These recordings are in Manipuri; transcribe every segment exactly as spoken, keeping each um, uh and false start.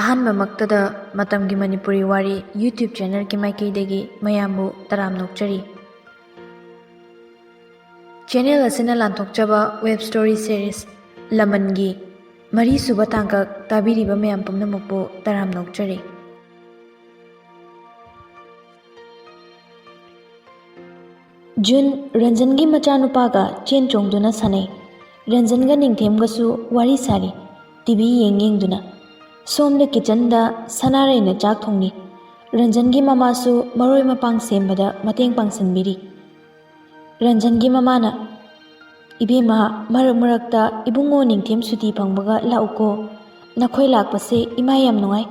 ꯑꯍꯥꯟꯕꯃꯛꯇꯗ ꯃꯇꯝꯒꯤ ꯃꯅꯤꯄꯨꯔꯤ ꯋꯥꯔꯤ YouTube ꯆꯦꯅꯦꯜꯒꯤ ꯃꯥꯏꯀꯩꯗꯒꯤ ꯃꯌꯥꯝꯕꯨ ꯇꯔꯥꯝꯅ ꯑꯣꯛꯆꯔꯤ꯫ ꯆꯦꯅꯦꯜ ꯑꯁꯤꯅ ꯂꯥꯟꯊꯣꯛꯆꯕ ꯋꯦꯕ ꯁ꯭ꯇꯣꯔꯤ ꯁꯦꯔꯤꯁ ꯂꯃꯟꯒꯤ ꯃꯔꯤꯁꯨꯕ ꯇꯥꯡꯀꯛ ꯇꯥꯕꯤꯔꯤꯕ ꯃꯌꯥꯝ ꯄꯨꯝꯅꯃꯛꯄꯨ ꯇꯔꯥꯝꯅ ꯑꯣꯛꯆꯔꯤ꯫ ꯖꯨꯟ ꯔꯟꯖꯟꯒꯤ ꯃꯆꯥꯅꯨꯄꯥꯒ ꯆꯦꯟ ꯆꯣꯡꯗꯨꯅ ꯁꯥꯟꯅꯩ꯫ ꯔꯟꯖꯟꯒ ꯅꯤꯡꯊꯦꯝꯒꯁꯨ ꯋꯥꯔꯤ ꯁꯥꯔꯤ, ꯇꯤ ꯚꯤ ꯌꯦꯡ ꯌꯦꯡꯗꯨꯅ꯫ ꯁꯣꯝꯗ ꯀꯤꯆꯟꯗ ꯁꯅꯥꯔꯩꯅ ꯆꯥꯛ ꯊꯣꯡꯂꯤ꯫ ꯔꯟꯖꯟꯒꯤ ꯃꯃꯥꯁꯨ ꯃꯔꯣꯏ ꯃꯄꯥꯡ ꯁꯦꯝꯕꯗ ꯃꯇꯦꯡ ꯄꯥꯡꯁꯤꯟꯕꯤꯔꯤ꯫ ꯔꯟꯖꯟꯒꯤ ꯃꯃꯥꯅ, "ꯏꯕꯦꯝꯃ, ꯃꯔꯛ ꯃꯔꯛꯇ ꯏꯕꯨꯡꯉꯣ ꯅꯤꯡꯊꯦꯝ ꯁꯨꯇꯤ ꯐꯪꯕꯒ ꯂꯥꯛꯎꯀꯣ꯫ ꯅꯈꯣꯏ ꯂꯥꯛꯄꯁꯦ ꯏꯃꯥ ꯌꯥꯝ ꯅꯨꯡꯉꯥꯏ꯫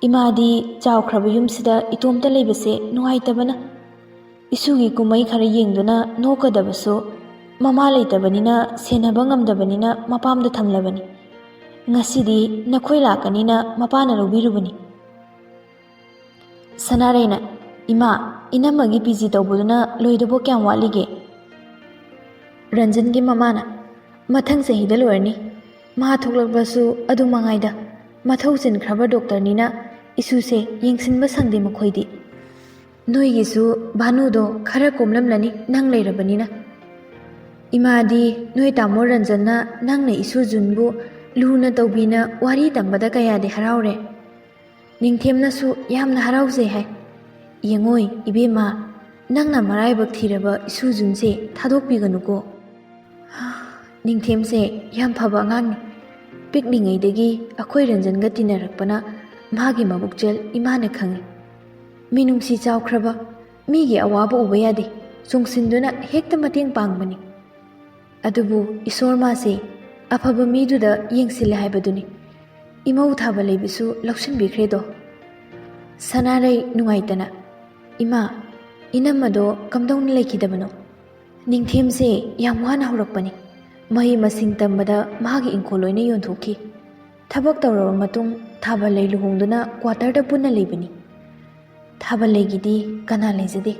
ꯏꯃꯥꯗꯤ ꯆꯥꯎꯈ꯭ꯔꯕ ꯌꯨꯝꯁꯤꯗ ꯏꯇꯣꯝꯇ ꯂꯩꯕꯁꯦ ꯅꯨꯡꯉꯥꯏꯇꯕꯅ꯫ ꯏꯁꯨꯒꯤ ꯀꯨꯝꯍꯩ ꯈꯔ ꯌꯦꯡꯗꯨꯅ ꯅꯣꯛꯀꯗꯕꯁꯨ ꯃꯃꯥ ꯂꯩꯇꯕꯅꯤꯅ, ꯁꯦꯟꯅꯕ ꯉꯝꯗꯕꯅꯤꯅ ꯃꯄꯥꯝꯗ ꯊꯝꯂꯕꯅꯤ꯫ ꯉꯁꯤꯗꯤ ꯅꯈꯣꯏ ꯂꯥꯛꯀꯅꯤꯅ ꯃꯄꯥꯅ ꯂꯧꯕꯤꯔꯨꯕꯅꯤ꯫" ꯁꯅꯥꯔꯩꯅ, "ꯏꯃꯥ, ꯏꯅꯝꯃꯒꯤ ꯄꯤ ꯖꯤ ꯇꯧꯕꯗꯨꯅ ꯂꯣꯏꯗꯧꯕ ꯀꯌꯥꯝ ꯋꯥꯠꯂꯤꯒꯦ?" ꯔꯟꯖꯟꯒꯤ ꯃꯃꯥꯅ, "ꯃꯊꯪ ꯆꯍꯤꯗ ꯂꯣꯏꯔꯅꯤ꯫ ꯃꯥ ꯊꯣꯛꯂꯛꯄꯁꯨ ꯑꯗꯨ ꯃꯉꯥꯏꯗ꯫ ꯃꯊꯧ ꯆꯤꯟꯈ꯭ꯔꯕ ꯗꯣꯛꯇꯔꯅꯤꯅ ꯏꯁꯨꯁꯦ ꯌꯦꯡꯁꯤꯟꯕ ꯁꯪꯗꯦ ꯃꯈꯣꯏꯗꯤ꯫ ꯅꯣꯏꯒꯤꯁꯨ ꯚꯥꯅꯨꯗꯣ ꯈꯔ ꯀꯣꯝꯂꯝꯂꯅꯤ ꯅꯪ ꯂꯩꯔꯕꯅꯤꯅ꯫ ꯏꯃꯥꯗꯤ ꯅꯣꯏ ꯇꯥꯃꯣ ꯔꯟꯖꯟꯅ ꯅꯪꯅ ꯏꯁꯨ ꯖꯨꯟꯕꯨ ꯂꯨꯅ ꯇꯧꯕꯤꯅ ꯋꯥꯔꯤ ꯇꯝꯕꯗ ꯀꯌꯥꯗꯤ ꯍꯔꯥꯎꯔꯦ꯫ ꯅꯤꯡꯊꯦꯝꯅꯁꯨ ꯌꯥꯝꯅ ꯍꯔꯥꯎꯖꯩ ꯍꯥꯏ꯫ ꯌꯦꯡꯉꯣꯏ ꯏꯕꯦꯝꯃ, ꯅꯪꯅ ꯃꯔꯥꯏꯕꯛ ꯊꯤꯔꯕ ꯏꯁꯨ ꯖꯨꯟꯁꯦ ꯊꯥꯗꯣꯛꯄꯤꯒꯅꯨꯀꯣ꯫" ꯅꯤꯡꯊꯦꯝꯁꯦ ꯌꯥꯝ ꯐꯕ ꯑꯉꯥꯡꯅꯤ꯫ ꯄꯤꯛꯂꯤꯉꯩꯗꯒꯤ ꯑꯩꯈꯣꯏ ꯔꯟꯖꯟꯒ ꯇꯤꯟꯅꯔꯛꯄꯅ ꯃꯥꯒꯤ ꯃꯕꯨꯛꯆꯦꯜ ꯏꯃꯥꯅ ꯈꯪꯏ꯫ ꯃꯤꯅꯨꯡꯁꯤ ꯆꯥꯎꯈ꯭ꯔꯕ, ꯃꯤꯒꯤ ꯑꯋꯥꯕ ꯎꯕ ꯌꯥꯗꯦ, ꯆꯣꯡꯁꯤꯟꯗꯨꯅ ꯍꯦꯛꯇ ꯃꯇꯦꯡ ꯄꯥꯡꯕꯅꯤ꯫ ꯑꯗꯨꯕꯨ ꯏꯁꯣꯔ ꯃꯥꯁꯦ ꯑꯐꯕ ꯃꯤꯗꯨꯗ ꯌꯦꯡꯁꯤꯜꯂꯦ ꯍꯥꯏꯕꯗꯨꯅꯤ꯫ ꯏꯃꯧ ꯊꯥꯕ ꯂꯩꯕꯁꯨ ꯂꯧꯁꯤꯟꯕꯤꯈ꯭ꯔꯦꯗꯣ꯫ ꯁꯅꯥꯔꯩ ꯅꯨꯡꯉꯥꯏꯇꯅ, "ꯏꯃꯥ, ꯏꯅꯝꯃꯗꯣ ꯀꯝꯗꯧꯅ ꯂꯩꯈꯤꯗꯕꯅꯣ?" ꯅꯤꯡꯊꯦꯝꯁꯦ ꯌꯥꯝ ꯋꯥꯅ ꯍꯧꯔꯛꯄꯅꯤ꯫ ꯃꯍꯩ ꯃꯁꯤꯡ ꯇꯝꯕꯗ ꯃꯥꯒꯤ ꯏꯪꯈꯣꯜ ꯂꯣꯏꯅ ꯌꯣꯟꯊꯣꯛꯈꯤ꯫ ꯊꯕꯛ ꯇꯧꯔꯕ ꯃꯇꯨꯡ ꯊꯥꯕꯜꯂꯩ ꯂꯨꯍꯣꯡꯗꯨꯅ ꯀ꯭ꯋꯥꯇꯔꯗ ꯄꯨꯟꯅ ꯂꯩꯕꯅꯤ꯫ ꯊꯥꯕꯜꯂꯩꯒꯤꯗꯤ ꯀꯅꯥ ꯂꯩꯖꯗꯦ꯫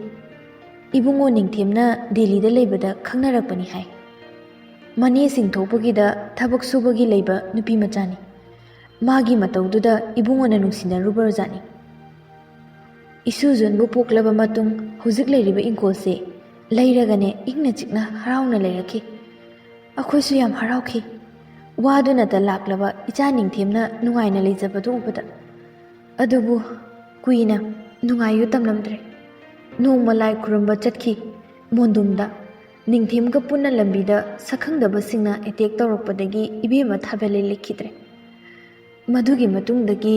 ꯏꯕꯨꯡꯉꯣ ꯅꯤꯡꯊꯦꯝꯅ ꯗꯦꯜꯂꯤꯗ ꯂꯩꯕꯗ ꯈꯪꯅꯔꯛꯄꯅꯤ ꯍꯥꯏ꯫ ꯃꯅꯦꯁꯤꯡ ꯊꯣꯛꯄꯒꯤꯗ ꯊꯕꯛ ꯁꯨꯕꯒꯤ ꯂꯩꯕ ꯅꯨꯄꯤ ꯃꯆꯥꯅꯤ꯫ ꯃꯥꯒꯤ ꯃꯇꯧꯗꯨꯗ ꯏꯕꯨꯡꯉꯣꯅ ꯅꯨꯡꯁꯤꯅꯔꯨꯕ꯭ꯔꯖꯥꯠꯅꯤ꯫ ꯏꯁꯨ ꯖꯨꯟꯕꯨ ꯄꯣꯛꯂꯕ ꯃꯇꯨꯡ ꯍꯧꯖꯤꯛ ꯂꯩꯔꯤꯕ ꯏꯪꯈꯣꯜꯁꯦ ꯂꯩꯔꯒꯅꯦ ꯏꯪꯅ ꯆꯤꯛꯅ ꯍꯔꯥꯎꯅ ꯂꯩꯔꯛꯈꯤ꯫ ꯑꯩꯈꯣꯏꯁꯨ ꯌꯥꯝ ꯍꯔꯥꯎꯈꯤ꯫ ꯋꯥꯗꯨꯅꯇ ꯂꯥꯛꯂꯕ ꯏꯆꯥ ꯅꯤꯡꯊꯦꯝꯅ ꯅꯨꯡꯉꯥꯏꯅ ꯂꯩꯖꯕꯗꯨ ꯎꯕꯗ꯫ ꯑꯗꯨꯕꯨ ꯀꯨꯏꯅ ꯅꯨꯡꯉꯥꯏꯌꯨ ꯇꯝꯂꯝꯗ꯭ꯔꯦ꯫ ꯅꯣꯡꯃ ꯂꯥꯏ ꯈꯨꯔꯨꯝꯕ ꯆꯠꯈꯤ ꯃꯣꯟꯗꯨꯝꯗ꯫ ꯅꯤꯡꯊꯦꯝꯒ ꯄꯨꯟꯅ ꯂꯝꯕꯤꯗ ꯁꯛꯈꯪꯗꯕꯁꯤꯡꯅ ꯑꯦꯇꯦꯛ ꯇꯧꯔꯛꯄꯗꯒꯤ ꯏꯕꯦꯝꯃ ꯊꯥꯕꯜ ꯂꯦꯛꯈꯤꯗ꯭ꯔꯦ꯫ ꯃꯗꯨꯒꯤ ꯃꯇꯨꯡꯗꯒꯤ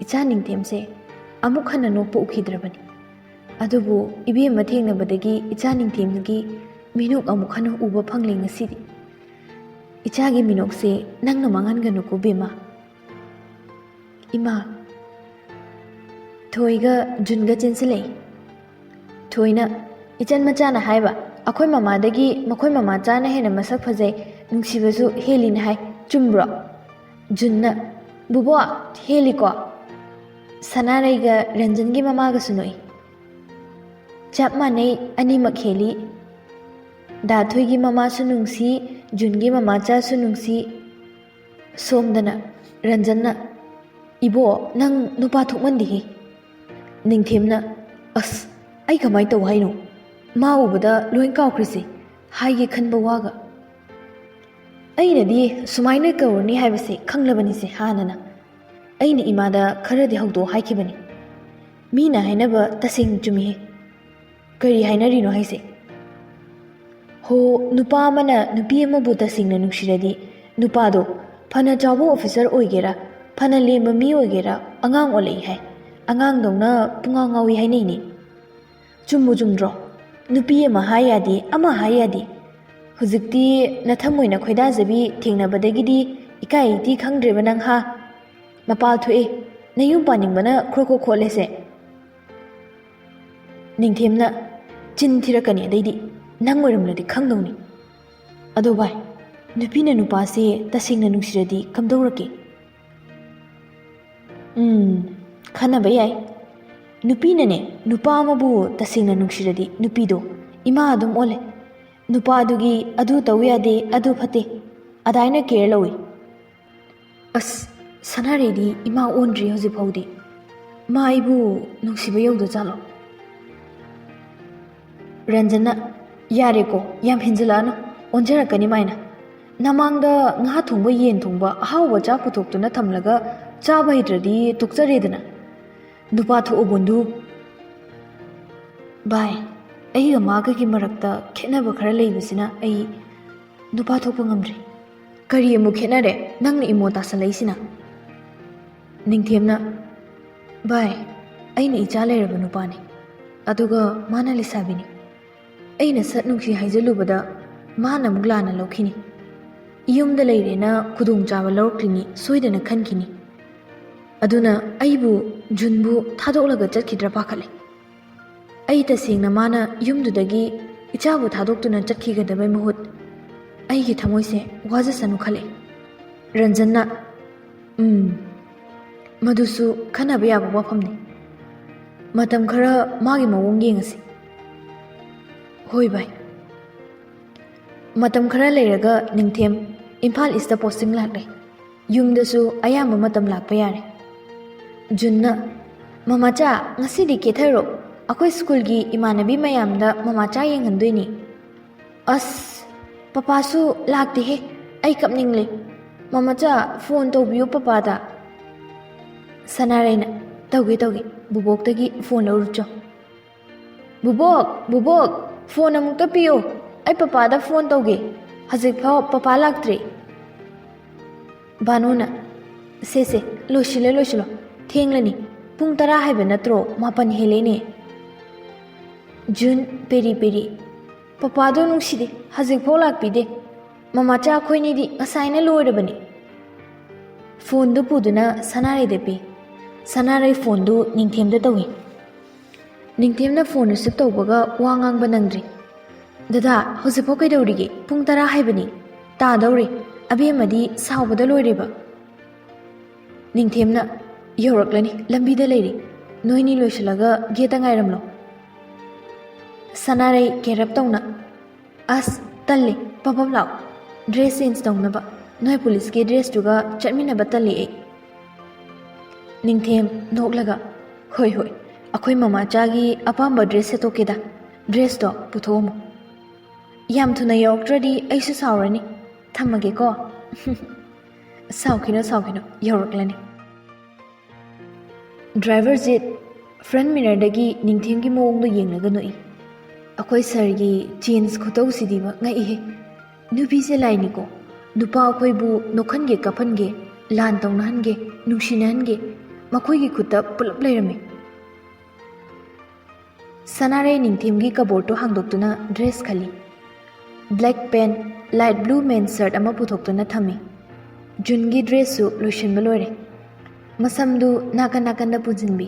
ꯏꯆꯥ ꯅꯤꯡꯊꯦꯝꯁꯦ ꯑꯃꯨꯛ ꯍꯟꯅ ꯅꯣꯛꯄ ꯎꯈꯤꯗ꯭ꯔꯕꯅꯤ꯫ ꯑꯗꯨꯕꯨ ꯏꯕꯦꯝꯃ ꯊꯦꯡꯅꯕꯗꯒꯤ ꯏꯆꯥ ꯅꯤꯡꯊꯦꯝꯒꯤ ꯃꯤꯅꯣꯛ ꯑꯃꯨꯛ ꯍꯟꯅ ꯎꯕ ꯐꯪꯂꯦ ꯉꯁꯤꯗꯤ꯫ ꯏꯆꯥꯒꯤ ꯃꯤꯅꯣꯛꯁꯦ ꯅꯪꯅ ꯃꯥꯡꯍꯟꯒꯅꯨꯀꯣ ꯕꯦꯝꯃ꯫ ꯏꯃꯥ, ꯊꯣꯏꯒ ꯖꯨꯟꯒ ꯆꯦꯟꯁꯤꯜꯂꯛꯏ꯫ ꯊꯣꯏꯅ, "ꯏꯆꯟ ꯃꯆꯥꯅ ꯍꯥꯏꯕ, ꯑꯩꯈꯣꯏ ꯃꯃꯥꯗꯒꯤ ꯃꯈꯣꯏ ꯃꯃꯥꯆꯥꯅ ꯍꯦꯟꯅ ꯃꯁꯛ ꯐꯖꯩ, ꯅꯨꯡꯁꯤꯕꯁꯨ ꯍꯦꯜꯂꯤꯅ ꯍꯥꯏ, ꯆꯨꯝꯕ꯭ꯔꯣ?" ꯖꯨꯟꯅ, "ꯕꯨꯕꯣꯛ, ꯍꯦꯜꯂꯤꯀꯣ?" ꯁꯅꯥꯔꯩꯒ ꯔꯟꯖꯟꯒꯤ ꯃꯃꯥꯒꯁꯨ ꯅꯣꯛꯏ꯫ "ꯆꯞ ꯃꯥꯟꯅꯩ, ꯑꯅꯤꯃꯛ ꯍꯦꯜꯂꯤ꯫ ꯗꯥ ꯊꯣꯏꯒꯤ ꯃꯃꯥꯁꯨ ꯅꯨꯡꯁꯤ, ꯖꯨꯟꯒꯤ ꯃꯃꯥꯆꯥꯁꯨ ꯅꯨꯡꯁꯤ꯫" ꯁꯣꯝꯗꯅ ꯔꯟꯖꯟꯅ, "ꯏꯕꯣ, ꯅꯪ ꯅꯨꯄꯥ ꯊꯣꯛꯃꯟꯗꯦꯍꯦ꯫" ꯅꯤꯡꯊꯦꯝꯅ, "ꯑꯁ, ꯑꯩ ꯀꯃꯥꯏ ꯇꯧ ꯍꯥꯏꯅꯣ? ꯃꯥ ꯎꯕꯗ ꯂꯣꯏ ꯀꯥꯎꯈ꯭ꯔꯤꯁꯦ, ꯍꯥꯏꯒꯦ ꯈꯟꯕ ꯋꯥꯒ꯫" "ꯑꯩꯅꯗꯤ ꯁꯨꯃꯥꯏꯅ ꯀꯧꯔꯅꯤ ꯍꯥꯏꯕꯁꯦ ꯈꯪꯂꯕꯅꯤꯁꯦ ꯍꯥꯟꯅꯅ꯫ ꯑꯩꯅ ꯏꯃꯥꯗ ꯈꯔꯗꯤ ꯍꯧꯗꯣꯛ ꯍꯥꯏꯈꯤꯕꯅꯤ꯫ ꯃꯤꯅ ꯍꯥꯏꯅꯕ ꯇꯁꯦꯡ ꯆꯨꯝꯃꯤꯍꯦ꯫" "ꯀꯔꯤ ꯍꯥꯏꯅꯔꯤꯅꯣ ꯍꯥꯏꯁꯦ?" "ꯍꯣ, ꯅꯨꯄꯥ ꯑꯃꯅ ꯅꯨꯄꯤ ꯑꯃꯕꯨ ꯇꯁꯦꯡꯅ ꯅꯨꯡꯁꯤꯔꯗꯤ, ꯅꯨꯄꯥꯗꯣ ꯐꯅ ꯆꯥꯎꯕ ꯑꯣꯐꯤꯁꯔ ꯑꯣꯏꯒꯦꯔꯥ, ꯐꯅ ꯂꯦꯝꯕ ꯃꯤ ꯑꯣꯏꯒꯦꯔꯥ, ꯑꯉꯥꯡ ꯑꯣꯜꯂꯛꯏ ꯍꯥꯏ꯫ ꯑꯉꯥꯡꯗꯧꯅ ꯄꯨꯡꯉꯥꯎ ꯉꯥꯎꯏ ꯍꯥꯏꯅꯩꯅꯦ꯫ ꯆꯨꯝꯕꯨ ꯆꯨꯝꯗ꯭ꯔꯣ? ꯅꯨꯄꯤ ꯑꯃ ꯍꯥꯏ ꯌꯥꯗꯦ, ꯑꯃ ꯍꯥꯏ ꯌꯥꯗꯦ꯫ ꯍꯧꯖꯤꯛꯇꯤ ꯅꯊꯃꯣꯏꯅ ꯈꯣꯏꯗꯥꯖꯕꯤ ꯊꯦꯡꯅꯕꯗꯒꯤꯗꯤ ꯏꯀꯥꯏ ꯏꯇꯤ ꯈꯪꯗ꯭ꯔꯦꯕ ꯅꯪ ꯍꯥ? ꯃꯄꯥꯜ ꯊꯣꯛꯑꯦ, ꯅꯌꯨꯝ ꯄꯥꯅꯤꯡꯕꯅ ꯈ꯭ꯔꯣꯛ ꯈ꯭ꯔꯣꯛ ꯈꯣꯠꯂꯦꯁꯦ꯫" ꯅꯤꯡꯊꯦꯝꯅ, "ꯆꯤꯟ ꯊꯤꯔꯛꯀꯅꯤ ꯑꯗꯩꯗꯤ, ꯅꯪ ꯑꯣꯏꯔꯝꯂꯗꯤ ꯈꯪꯗꯧꯅꯤ꯫ ꯑꯗꯣ ꯚꯥꯏ, ꯅꯨꯄꯤꯅ ꯅꯨꯄꯥꯁꯦ ꯇꯁꯦꯡꯅ ꯅꯨꯡꯁꯤꯔꯗꯤ ꯀꯝꯗꯧꯔꯛꯀꯦ?" "ꯎꯝ, ꯈꯟꯅꯕ ꯌꯥꯏ꯫ ꯅꯨꯄꯤꯅꯅꯦ ꯅꯨꯄꯥ ꯑꯃꯕꯨ ꯇꯁꯦꯡꯅ ꯅꯨꯡꯁꯤꯔꯗꯤ ꯅꯨꯄꯤꯗꯣ ꯏꯃꯥ ꯑꯗꯨꯝ ꯑꯣꯜꯂꯦ꯫ ꯅꯨꯄꯥꯗꯨꯒꯤ ꯑꯗꯨ ꯇꯧ ꯌꯥꯗꯦ, ꯑꯗꯨ ꯐꯠꯇꯦ, ꯑꯗꯥꯏꯅ ꯀꯦꯌꯔ ꯂꯧꯏ꯫" "ꯑꯁ, ꯁꯅꯥꯔꯩꯗꯤ ꯏꯃꯥ ꯑꯣꯟꯗ꯭ꯔꯤ ꯍꯧꯖꯤꯛ ꯐꯥꯎꯗꯤ꯫ ꯃꯥ ꯑꯩꯕꯨ ꯅꯨꯡꯁꯤꯕ ꯌꯧꯗꯖꯥꯠꯂꯣ? ꯔꯟꯖꯟꯅ, "ꯌꯥꯔꯦꯀꯣ, ꯌꯥꯝ ꯍꯦꯟꯖꯤꯜꯂꯛꯑꯅꯨ, ꯑꯣꯟꯖꯔꯛꯀꯅꯤ ꯃꯥꯏꯅ꯫ ꯅꯃꯥꯡꯗ ꯉꯥ ꯊꯣꯡꯕ, ꯌꯦꯟ ꯊꯣꯡꯕ, ꯑꯍꯥꯎꯕ ꯆꯥꯛ ꯄꯨꯊꯣꯛꯇꯨꯅ ꯊꯝꯂꯒ ꯆꯥꯕ ꯍꯩꯇ꯭ꯔꯗꯤ ꯇꯣꯛꯆꯔꯦꯗꯅ꯫ ꯅꯨꯄꯥ ꯊꯣꯛꯑꯣ ꯕꯣꯟꯗꯨ"꯫ "ꯚꯥꯏ, ꯑꯩꯒ ꯃꯥꯒꯒꯤ ꯃꯔꯛꯇ ꯈꯦꯠꯅꯕ ꯈꯔ ꯂꯩꯕꯁꯤꯅ ꯑꯩ ꯅꯨꯄꯥ ꯊꯣꯛꯄ ꯉꯝꯗ꯭ꯔꯤ"꯫ "ꯀꯔꯤ ꯑꯃꯨꯛ ꯈꯦꯠꯅꯔꯦ ꯅꯪꯅ ꯏꯃꯣ ꯇꯥꯁꯜꯂꯛꯏꯁꯤꯅ"꯫ ꯅꯤꯡꯊꯦꯝꯅ, "ꯚꯥꯏ, ꯑꯩꯅ ꯏꯆꯥ ꯂꯩꯔꯕ ꯅꯨꯄꯥꯅꯤ, ꯑꯗꯨꯒ ꯃꯥꯅ ꯂꯩꯁꯥꯕꯤꯅꯤ꯫ ꯑꯩꯅ ꯁꯛ ꯅꯨꯡꯁꯤ ꯍꯥꯏꯖꯜꯂꯨꯕꯗ ꯃꯥꯅ ꯑꯃꯨꯛ ꯂꯥꯟꯅ ꯂꯧꯈꯤꯅꯤ꯫ ꯌꯨꯝꯗ ꯂꯩꯔꯦꯅ ꯈꯨꯗꯣꯡꯆꯥꯕ ꯂꯧꯔꯛꯂꯤꯅꯤ ꯁꯣꯏꯗꯅ ꯈꯟꯈꯤꯅꯤ꯫ ꯑꯗꯨꯅ ꯑꯩꯕꯨ, ꯖꯨꯟꯕꯨ ꯊꯥꯗꯣꯛꯂꯒ ꯆꯠꯈꯤꯗ꯭ꯔꯥ ꯄꯥꯈꯠꯂꯦ꯫ ꯑꯩ ꯇꯁꯦꯡꯅ ꯃꯥꯅ ꯌꯨꯝꯗꯨꯗꯒꯤ ꯏꯆꯥꯕꯨ ꯊꯥꯗꯣꯛꯇꯨꯅ ꯆꯠꯈꯤꯒꯗꯕꯩ ꯃꯍꯨꯠ ꯑꯩꯒꯤ ꯊꯃꯣꯏꯁꯦ ꯋꯥꯖꯁꯅꯨ ꯈꯜꯂꯦ"꯫ ꯔꯟꯖꯟꯅ, "ꯎꯝ, ꯃꯗꯨꯁꯨ ꯈꯟꯅꯕ ꯌꯥꯕ ꯋꯥꯐꯝꯅꯤ꯫ ꯃꯇꯝ ꯈꯔ ꯃꯥꯒꯤ ꯃꯑꯣꯡ ꯌꯦꯡꯉꯁꯤ"꯫ "ꯍꯣꯏ ꯚꯥꯏ"꯫ ꯃꯇꯝ ꯈꯔ ꯂꯩꯔꯒ ꯅꯤꯡꯊꯦꯝ ꯏꯝꯐꯥꯜ ꯏꯁꯇ ꯄꯣꯁꯇꯤꯡ ꯂꯥꯛꯂꯦ꯫ ꯌꯨꯝꯗꯁꯨ ꯑꯌꯥꯝꯕ ꯃꯇꯝ ꯂꯥꯛꯄ ꯌꯥꯔꯦ꯫ ꯖꯨꯟꯅ, "ꯃꯃꯥꯆꯥ, ꯉꯁꯤꯗꯤ ꯀꯦꯊꯔꯣ, ꯑꯩꯈꯣꯏ ꯁ꯭ꯀꯨꯜꯒꯤ ꯏꯃꯥꯟꯅꯕꯤ ꯃꯌꯥꯝꯗ ꯃꯃꯥꯆꯥ ꯌꯦꯡꯍꯟꯗꯣꯏꯅꯤ"꯫ "ꯑꯁ, ꯄꯄꯥꯁꯨ ꯂꯥꯛꯇꯦꯍꯦ, ꯑꯩ ꯀꯞꯅꯤꯡꯂꯦ꯫ ꯃꯃꯥꯆꯥ, ꯐꯣꯟ ꯇꯧꯕꯤꯌꯨ ꯄꯄꯥꯗ"꯫ ꯁꯅꯥꯔꯩꯅ, "ꯇꯧꯒꯦ, ꯇꯧꯒꯦ, ꯕꯨꯕꯣꯛꯇꯒꯤ ꯐꯣꯟ ꯂꯧꯔꯨꯆꯣ"꯫ "ꯕꯨꯕꯣꯛ, ꯕꯨꯕꯣꯛ, ꯐꯣꯟ ꯑꯃꯨꯛꯇ ꯄꯤꯌꯨ, ꯑꯩ ꯄꯄꯥꯗ ꯐꯣꯟ ꯇꯧꯒꯦ, ꯍꯧꯖꯤꯛꯐꯥꯎ ꯄꯄꯥ ꯂꯥꯛꯇ꯭ꯔꯤ"꯫ ꯕꯥꯅꯨꯅ, "ꯁꯦ, ꯁꯦ, ꯂꯣꯏꯁꯤꯜꯂꯦ, ꯂꯣꯏꯁꯤꯜꯂꯣ, ꯊꯦꯡꯂꯅꯤ, ꯄꯨꯡ ꯇꯔꯥ ꯍꯥꯏꯕ ꯅꯠꯇ꯭ꯔꯣ, ꯃꯥꯄꯟ ꯍꯦꯜꯂꯦꯅꯦ"꯫ ꯖꯨꯟ, ꯄꯦꯔꯤ ꯄꯦꯔꯤ, "ꯄꯄꯥꯗꯣ ꯅꯨꯡꯁꯤꯗꯦ, ꯍꯧꯖꯤꯛꯐꯥꯎ ꯂꯥꯛꯄꯤꯗꯦ꯫ ꯃꯃꯥꯆꯥ, ꯑꯩꯈꯣꯏꯅꯤꯗꯤ ꯉꯁꯥꯏꯅ ꯂꯣꯏꯔꯕꯅꯤ"꯫ ꯐꯣꯟꯗꯨ ꯄꯨꯗꯨꯅ ꯁꯅꯥꯔꯩꯗ ꯄꯤ꯫ ꯁꯅꯥꯔꯩ ꯐꯣꯟꯗꯨ ꯅꯤꯡꯊꯦꯝꯗ ꯇꯧꯏ꯫ ꯅꯤꯡꯊꯦꯝꯅ ꯐꯣꯟ ꯔꯤꯁꯤꯞ ꯇꯧꯕꯒ ꯋꯥ ꯉꯥꯡꯕ ꯅꯪꯗ꯭ꯔꯤ꯫ "ꯗꯗꯥ, ꯍꯧꯖꯤꯛꯐꯥꯎ ꯀꯩꯗꯧꯔꯤꯒꯦ? ꯄꯨꯡ ꯇꯔꯥ ꯍꯥꯏꯕꯅꯤ꯫ ꯇꯥꯗꯧꯔꯦ꯫ ꯑꯕꯦꯝꯃꯗꯤ ꯁꯥꯎꯕꯗ ꯂꯣꯏꯔꯦꯕ"꯫ ꯅꯤꯡꯊꯦꯝꯅ, "ꯌꯧꯔꯛꯂꯅꯤ, ꯂꯝꯕꯤꯗ ꯂꯩꯔꯤ꯫ ꯅꯣꯏꯅꯤ ꯂꯣꯏꯁꯤꯜꯂꯒ ꯒꯦꯠꯇ ꯉꯥꯏꯔꯝꯂꯣ"꯫ ꯁꯅꯥꯔꯩ ꯀꯦꯔꯞ ꯇꯧꯅ, "ꯑꯁ, ꯇꯜꯂꯤ, ꯄꯕꯝ ꯂꯥꯛꯑꯣ꯫ ꯗ꯭ꯔꯦꯁ ꯆꯦꯟꯖ ꯇꯧꯅꯕ꯫ ꯅꯣꯏ ꯄꯨꯂꯤꯁꯀꯤ ꯗ꯭ꯔꯦꯁꯇꯨꯒ ꯆꯠꯃꯤꯟꯅꯕ ꯇꯜꯂꯤ ꯑꯩ"꯫ ꯅꯤꯡꯊꯦꯝ ꯅꯣꯛꯂꯒ, "ꯍꯣꯏ ꯍꯣꯏ, ꯑꯩꯈꯣꯏ ꯃꯃꯥꯆꯥꯒꯤ ꯑꯄꯥꯝꯕ ꯗ꯭ꯔꯦꯁ ꯁꯦꯠꯇꯣꯛꯀꯦꯗ꯫ ꯗ꯭ꯔꯦꯁꯇꯣ ꯄꯨꯊꯣꯛꯑꯝꯃꯣ꯫ ꯌꯥꯝ ꯊꯨꯅ ꯌꯧꯔꯛꯇ꯭ꯔꯗꯤ ꯑꯩꯁꯨ ꯁꯥꯎꯔꯅꯤ꯫ ꯊꯝꯃꯒꯦꯀꯣ꯫" "ꯁꯥꯎꯈꯤꯅꯣ, ꯁꯥꯎꯈꯤꯅꯣ, ꯌꯧꯔꯛꯂꯅꯤ꯫" ꯗ꯭ꯔꯥꯏꯚꯔ ꯖꯤꯠ ꯐ꯭ꯔꯟꯠ ꯃꯤꯔꯔꯗꯒꯤ ꯅꯤꯡꯊꯦꯝꯒꯤ ꯃꯑꯣꯡꯗꯣ ꯌꯦꯡꯂꯒ ꯅꯣꯛꯏ꯫ "ꯑꯩꯈꯣꯏ ꯁꯥꯔꯒꯤ ꯆꯦꯟꯖ ꯈꯨꯇꯧꯁꯤꯗꯤꯕ ꯉꯛꯏꯍꯦ꯫ ꯅꯨꯄꯤꯁꯦ ꯂꯥꯏꯅꯤꯀꯣ꯫ ꯅꯨꯄꯥ ꯑꯩꯈꯣꯏꯕꯨ ꯅꯣꯛꯍꯟꯒꯦ, ꯀꯥꯞꯍꯟꯒꯦ, ꯂꯥꯟ ꯇꯧꯅꯍꯟꯒꯦ, ꯅꯨꯡꯁꯤꯅꯍꯟꯒꯦ, ꯃꯈꯣꯏꯒꯤ ꯈꯨꯠꯇ ꯄꯨꯂꯞ ꯂꯩꯔꯝꯃꯤ꯫" ꯁꯅꯥꯔꯩ ꯅꯤꯡꯊꯦꯝꯒꯤ ꯀꯕꯣꯔꯗꯇꯨ ꯍꯥꯡꯗꯣꯛꯇꯨꯅ ꯗ꯭ꯔꯦꯁ ꯈꯜꯂꯤ꯫ ꯕ꯭ꯂꯦꯛ ꯄꯦꯟꯠ, ꯂꯥꯏꯠ ꯕ꯭ꯂꯨ ꯃꯦꯟ ꯁꯔꯠ ꯑꯃ ꯄꯨꯊꯣꯛꯇꯨꯅ ꯊꯝꯃꯤ꯫ ꯖꯨꯟꯒꯤ ꯗ꯭ꯔꯦꯁꯁꯨ ꯂꯣꯏꯁꯤꯟꯕ ꯂꯣꯏꯔꯦ꯫ ꯃꯁꯝꯗꯨ ꯅꯥꯀꯟ ꯅꯥꯀꯟꯗ ꯄꯨꯟꯁꯤꯟꯕꯤ꯫